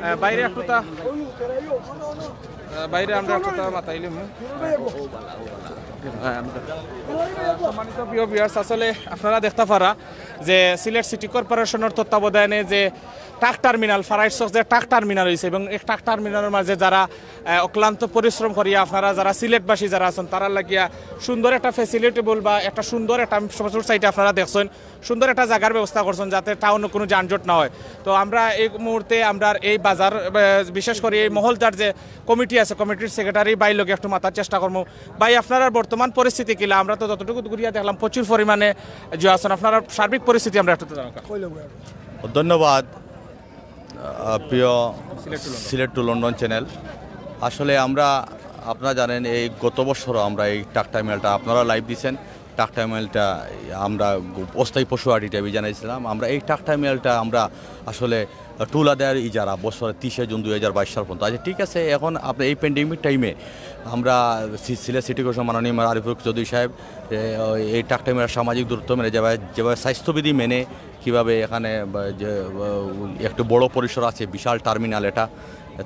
আহ, বাইরে একটু তা আহ, বাইরে আমরা একটু তা মাতাইলিমু। সম্মানিত প্রিয় ভিউয়ার্স, আসলে আপনারা দেখতা পাররা যে সিলেট সিটি কর্পোরেশনর তত্ত্বাবধানে যে ট্রাক টার্মিনাল, ফারাইর চক যে ট্রাক টার্মিনাল অইছে এবং এই ট্রাক টার্মিনালর মাঝে যারা, আহ, অক্লান্ত পরিশ্রম করিয়া আপনারা যারা সিলেটবাসী যারা আছইন, তারার লাগিয়া সুন্দর একটা ফেসিলিটেবল বা একটা সুন্দর একটা, আমি সচরাচর সাইডে আপনারা দেখছইন, সুন্দর একটা জাগার ব্যবস্থা করছইন, যাতে টাউনো কুনু যানজট না হয়। তো আমরা এই মুহূর্তে আমরার এই বাজার, আহ, বিশেষ করি এই মহলদার যে কমিটি আছে, কমিটির সেক্রেটারি ভাইর লগে একটু মাতার চেষ্টা করমু। ভাই, আপনারার বর্তমান পরিস্থিতি কিলা? আমরা তো যতটুকু ঘুরিয়া দেখলাম, প্রচুর পরিমাণে যে আছইন, আপনারার সার্বিক পরিস্থিতি আমরা একটু জানাউক্কা। ধন্যবাদ। আহ, প্রিয় সিলেট টু লন্ডন চ্যানেল। আসলে আমরা, আপনারা জানেন, এই গত বছরও আমরা এই ট্রাক টার্মিনালটা, আপনারা লাইভ দিছেন, ট্রাক টার্মিনালটা আমরা অস্থায়ী পশু হাট ইটা আমি জানাইছিলাম। আমরা এই ট্রাক টার্মিনালটা আমরা আসলে টুলা দেওয়ার ইজারা বছরের তিরিশে জুন দুই হাজার বাইশ সাল পর্যন্ত আছে। ঠিক আছে, এখন আপনার এই প্যান্ডেমিক টাইমে আমরা সি-, সিলেট সিটি কর্পোরেশন মাননীয় মেয়র আরিফুল চৌধুরী সাহেব, এ, এই ট্রাক টার্মিনাল সামাজিক দূরত্ব মেনে যেভাবে, যেভাবে স্বাস্থ্যবিধি মেনে কিভাবে এখানে বা, যে, বা, একটু বড় পরিসর আছে, বিশাল টার্মিনাল এটা,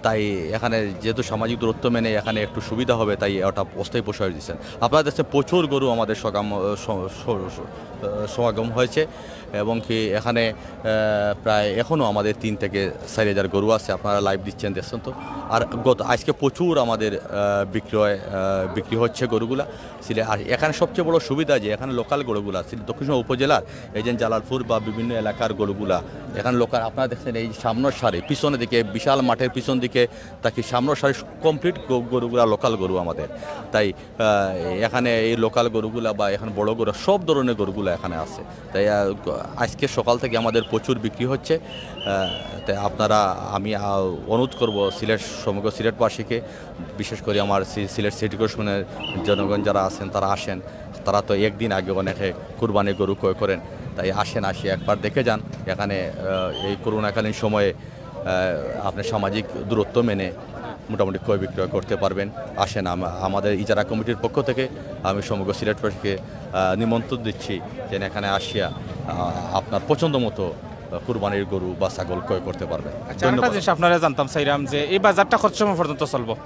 তাই এখানে যেহেতু সামাজিক দূরত্ব মেনে এখানে একটু সুবিধা হবে, তাই ওটা অস্থায়ী পশু হাট দিচ্ছেন। আপনারা দেখছেন প্রচুর গরু আমাদের সকাম-, স-, স-, স-, সমাগম হয়েছে। এবং কি এখানে আহ, প্রায় এখনও আমাদের তিন থেকে চার হাজার গরু আছে। আপনারা লাইভ দিচ্ছেন, দেখছেন তো। আর গত আজকে প্রচুর আমাদের আহ, বিক্রয় আহ, বিক্রি হচ্ছে গরুগুলা। সিলে আর এখানে সবচেয়ে বড় সুবিধা যে এখানে লোকাল গরুগুলা সিলে দক্ষিণ সিংহবাগ উপজেলার, এই যে জালালপুর বা বিভিন্ন এলাকার গরুগুলা এখানে লোকাল। আপনারা দেখছেন এই সামনের সারি, পিছনের দিকে, বিশাল মাঠের পিছন দিকে থাকি, সামনের সারি কমপ্লিট গরুগুলা লোকাল গরু আমাদের। তাই আহ, এখানে এই লোকাল গরুগুলা বা এখানে বড় গরু, সব ধরনের গরুগুলা এখানে আছে। তাই আহ, আজকে সকাল থেকে আমাদের প্রচুর বিক্রি হচ্ছে। আহ, তাই আপনারা, আমি আহ, অনুরোধ করব সিলেট, সমগ্র সিলেটবাসীকে, বিশেষ করে আমার সি- সিলেট সিটি কর্পোরেশনের জনগণ যারা আছেন, তারা আসেন। তারা তো একদিন আগে অনেকে কুরবানি গরু ক্রয় করেন, তাই আসেন, আসি একবার দেখে যান। এখানে আহ, এই করোনাকালীন সময়ে আহ, আপনি সামাজিক দূরত্ব মেনে মোটামুটি ক্রয় বিক্রয় করতে পারবেন। আসেন, আম- আমাদের ইজারা কমিটির পক্ষ থেকে আমি সমগ্র সিলেটবাসীকে আহ, নিমন্ত্রণ দিচ্ছি, যেন এখানে আসিয়া আহ, আপনার পছন্দ মতো আহ, কুরবানির গরু বা ছাগল ক্রয় করতে পারবেন। আচ্ছা, আরেকটা জিনিস আপনারা জানতাম চাইলাম যে এই বাজারটা কত সময় পর্যন্ত চলবো?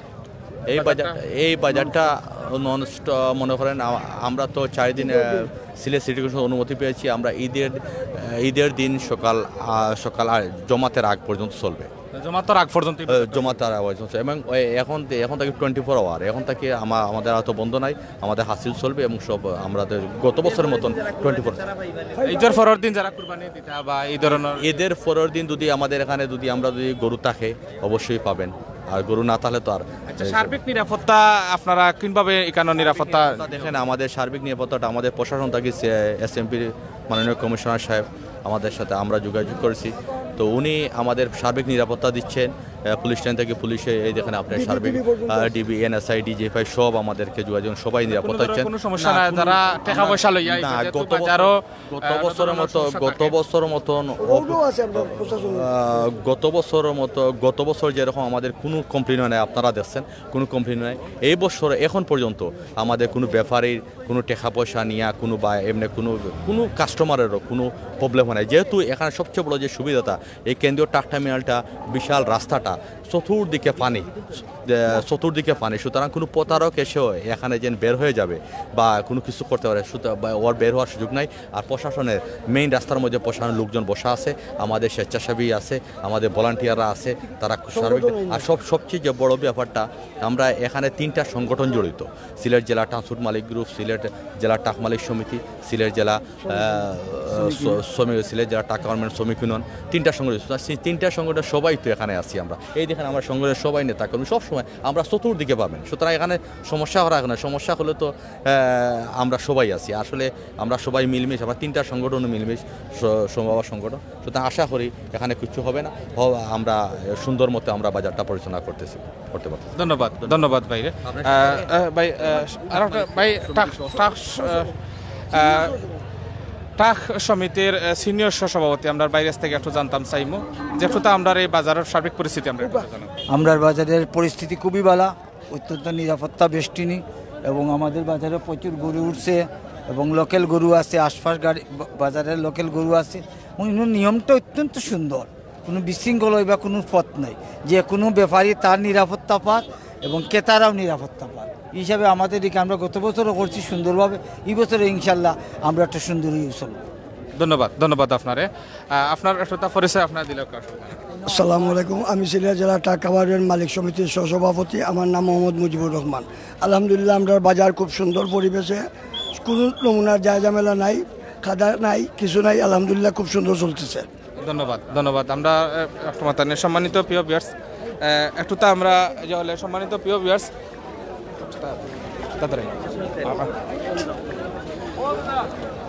এই বাজার, এই বাজারটা নন স্টপ, মনে করেন আ- আমরা তো চার দিন আহ, সিলেট সিটি কর্পোরেশন অনুমতি পেয়েছি। আমরা ঈদের আহ, ঈদের দিন সকাল আহ, সকাল আ- জমাতের আগ পর্যন্ত চলবে। জমাতের আগ পর্যন্ত? আহ, জমাতের আগ পর্যন্ত। এবং ওই এখন এখন থেকে টোয়েন্টি ফোর আওয়ার, এখন থেকে আমা- আমাদের আর তো বন্ধ নাই, আমাদের হাসিল চলবে। এবং সব আমরা তো গত বছরের মতন টোয়েন্টি ফোর। ঈদের পরের দিন যারা কুরবানি দিতা বা এই ধরনের? ঈদের পরের দিন যদি আমাদের এখানে যদি আমরা যদি গরু থাকে, অবশ্যই পাবেন। আর গরু না থাকলে তো আর আচ্ছা, সার্বিক নিরাপত্তা আপনারা কিভাবে এখানে নিরাপত্তা? দেখেন, আমাদের সার্বিক নিরাপত্তাটা আমাদের প্রশাসন থাকি, এসএমপির মাননীয় কমিশনার সাহেব আমাদের সাথে আমরা যোগাযোগ করেছি। তো উনি আমাদের সার্বিক নিরাপত্তা দিচ্ছেন। আহ, পুলিশ লাইন থেকে পুলিশে, এই দেখেন আপনার সার্বিক ডিবি, এনএসআই, ডিজিএফআই সব আমাদেরকে যোগাযোগ, সবাই নিরাপত্তা দিচ্ছেন। কোনো সমস্যা নাই। যারা টাকা পয়সা লইয়া আইছে, না, যেহেতু গত বছর- বাজারও গত বছরের মতো, গত বছরের মতন আহ, গত বছরের মতো, গত বছর যেরকম আমাদের কোনো কমপ্লেন হয় না, আপনারা দেখছেন, কোনো কমপ্লেন নাই। এই বছর এখন পর্যন্ত আমাদের কোনো ব্যাপারীর কোনো টাকা পয়সা নিয়া কোনো বা এমনি কোনো কোনো কাস্টমারেরও কোনো প্রবলেম হয় না। যেহেতু এখানে সবচেয়ে বড় যে সুবিধাটা, এই কেন্দ্রীয় ট্রাক টার্মিনালটা, বিশাল রাস্তাটা, চতুর্দিকে পানি, আহ, চতুর্দিকে পানি। সুতরাং কোনো প্রতারক এসেও এখানে যেন বের হয়ে যাবে বা কোনো কিছু করতে পারে, সুতরাং বা ওর বের হওয়ার সুযোগ নাই। আর প্রশাসনের মেইন রাস্তার মধ্যে প্রশাসনের লোকজন বসা আছে, আমাদের স্বেচ্ছাসেবী আছে, আমাদের ভলান্টিয়াররা আছে, তারা সার্বিক। আর সব সবচেয়ে যে বড় ব্যাপারটা, আমরা এখানে তিনটা সংগঠন জড়িত, সিলেট জেলা ট্রান্সপোর্ট মালিক গ্রুপ, সিলেট জেলা ট্রাক মালিক সমিতি, সিলেট জেলা আহ, শ্রমিক ইউনিয়ন। শ্রমিক, সিলেট জেলা ট্রাক গার্মেন্টস শ্রমিক ইউনিয়ন, তিনটা সংগঠন। সেই তিনটা সংগঠন সবাই তো এখানে আছি আমরা। এই দেখেন, আমরা সংগঠনের সবাই নেতা কর্মী, সবসময় আমরা চতুর্দিকে পাবেন। সুতরাং এখানে সমস্যা হওয়ার আগে না, সমস্যা হলে তো আহ, আমরা সবাই আছি। আসলে আমরা সবাই মিলমিশ, আমরা তিনটা সংগঠন মিলমিশ, স- সমবায় সংগঠন। সুতরাং আশা করি এখানে কিছু হবে না, হ- আমরা সুন্দর মতো আমরা বাজারটা পরিচালনা করতেছি, করতে পারতেছি। ধন্যবাদ, ধন্যবাদ ভাইরে। আহ, আহ, ভাই, আহ, আর একটা ভাই, ট্রাক, ট্রাক, আহ, আহ, ট্রাক সমিতির আহ, সিনিয়র সহসভাপতি, আমরা ভাইর কাছ থেকে একটু জানতাম চাইমু, যে একটু তো আমরা এই বাজারের সার্বিক পরিস্থিতি আমরা একটু জানাবো। আমরার বাজারের পরিস্থিতি খুবই ভালা, অত্যন্ত নিরাপত্তা বেষ্টনী, এবং আমাদের বাজারে প্রচুর গরু উঠছে এবং লোকাল গরু আছে, আশপাশ গাড়ি বা- বাজারের লোকাল গরু আছে। এবং এগুলোর নিয়মটা অত্যন্ত সুন্দর, কোনো বিশৃঙ্খল হইবার কোনো পথ নাই। যে কোনো ব্যাপারী তার নিরাপত্তা পার এবং ক্রেতারাও নিরাপত্তা পার। এই হিসাবে আমাদের এদিকে আমরা গত বছরও করছি সুন্দরভাবে, এই বছরও ইনশাল্লাহ আমরা একটা সুন্দরই চলব। ধন্যবাদ, ধন্যবাদ আপনারে। আহ, আপনার একটু তা পরিচয় আপনার দিলে একটু অসুবিধা নেই। আসসালামু আলাইকুম, আমি সিলেট জেলা ট্রাক কাভারের মালিক সমিতির সহসভাপতি। আমার নাম মোহাম্মদ মুজিবুর রহমান। আলহামদুলিল্লাহ, আমরার বাজার খুব সুন্দর পরিবেশে, কোনো নমুনার যায় ঝামেলা নাই, কাদা নাই, কিছু নাই। আলহামদুলিল্লাহ, খুব সুন্দর চলতেছে। ধন্যবাদ, ধন্যবাদ। আমরা আহ, একটু মাথা নিয়ে সম্মানিত প্রিয় ভিউয়ার্স, একটু তো আমরা এই যে হলে সম্মানিত প্রিয় ভিউয়ার্স,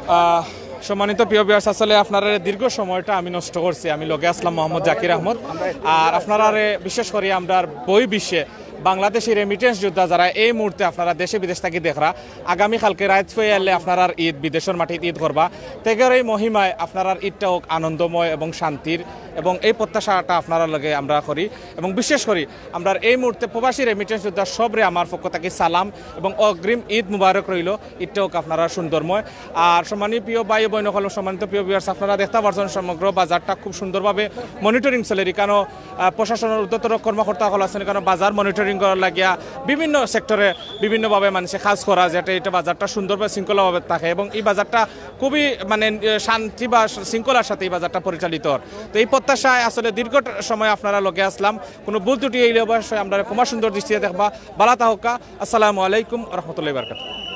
আহ, সম্মানিত প্রিয় ভিউয়ার্স, আসলে আপনারা দীর্ঘ সময়টা আমি নষ্ট করছি। আমি লগে আসলাম মোহাম্মদ জাকির আহমদ। আর আপনারা বিশেষ করে আমরা বই বিশ্বে বাংলাদেশি রেমিটেন্স যোদ্ধা যারা এই মুহূর্তে আপনারা দেশে বিদেশ থাকি দেখরা, আগামী কালকে রাইত ফয়ে আইলে আপনারার ঈদ, বিদেশের মাটিত ঈদ করবা। তেগর এই মহিমায় আপনারার ঈদটা হোক আনন্দময় এবং শান্তির, এবং এই প্রত্যাশাটা আপনারার লগে আমরা করি। এবং বিশেষ করি আমরা এই মুহূর্তে প্রবাসী রেমিটেন্স যোদ্ধা সবরে আমার পক্ষ থাকি সালাম এবং অগ্রিম ঈদ মুবারক রইল। ঈদটা হোক আপনারার সুন্দরময়। আর সম্মানিত প্রিয় ভাই ও বইন সকল, সম্মানিত প্রিয় ভিউয়ার্স, আপনারা দেখতা পারছেন সমগ্র বাজারটা খুব সুন্দরভাবে মনিটরিং চলের। এখানো আহ, প্রশাসনের ঊর্ধ্বতর কর্মকর্তা সকল আছেন, এখানো বাজার মনিটরিং করার লাগিয়া বিভিন্ন সেক্টরে বিভিন্নভাবে মানুষে কাজ করা, যাতে এটা বাজারটা সুন্দরভাবে শৃঙ্খলাভাবে থাকে এবং এই বাজারটা খুবই মানে এ, শান্তি বা শৃঙ্খলার সাথে এই বাজারটা পরিচালিত হয়। তো এই প্রত্যাশায় আসলে দীর্ঘ সময় আপনারা লগে আসলাম। কোনো ভুল ত্রুটি হইলে অবশ্যই আমরা ক্ষমা সুন্দর দৃষ্টিতে দেখবা। বালা তাহকা। আসসালামু আলাইকুম রহমতুল্লাহ বারকাত।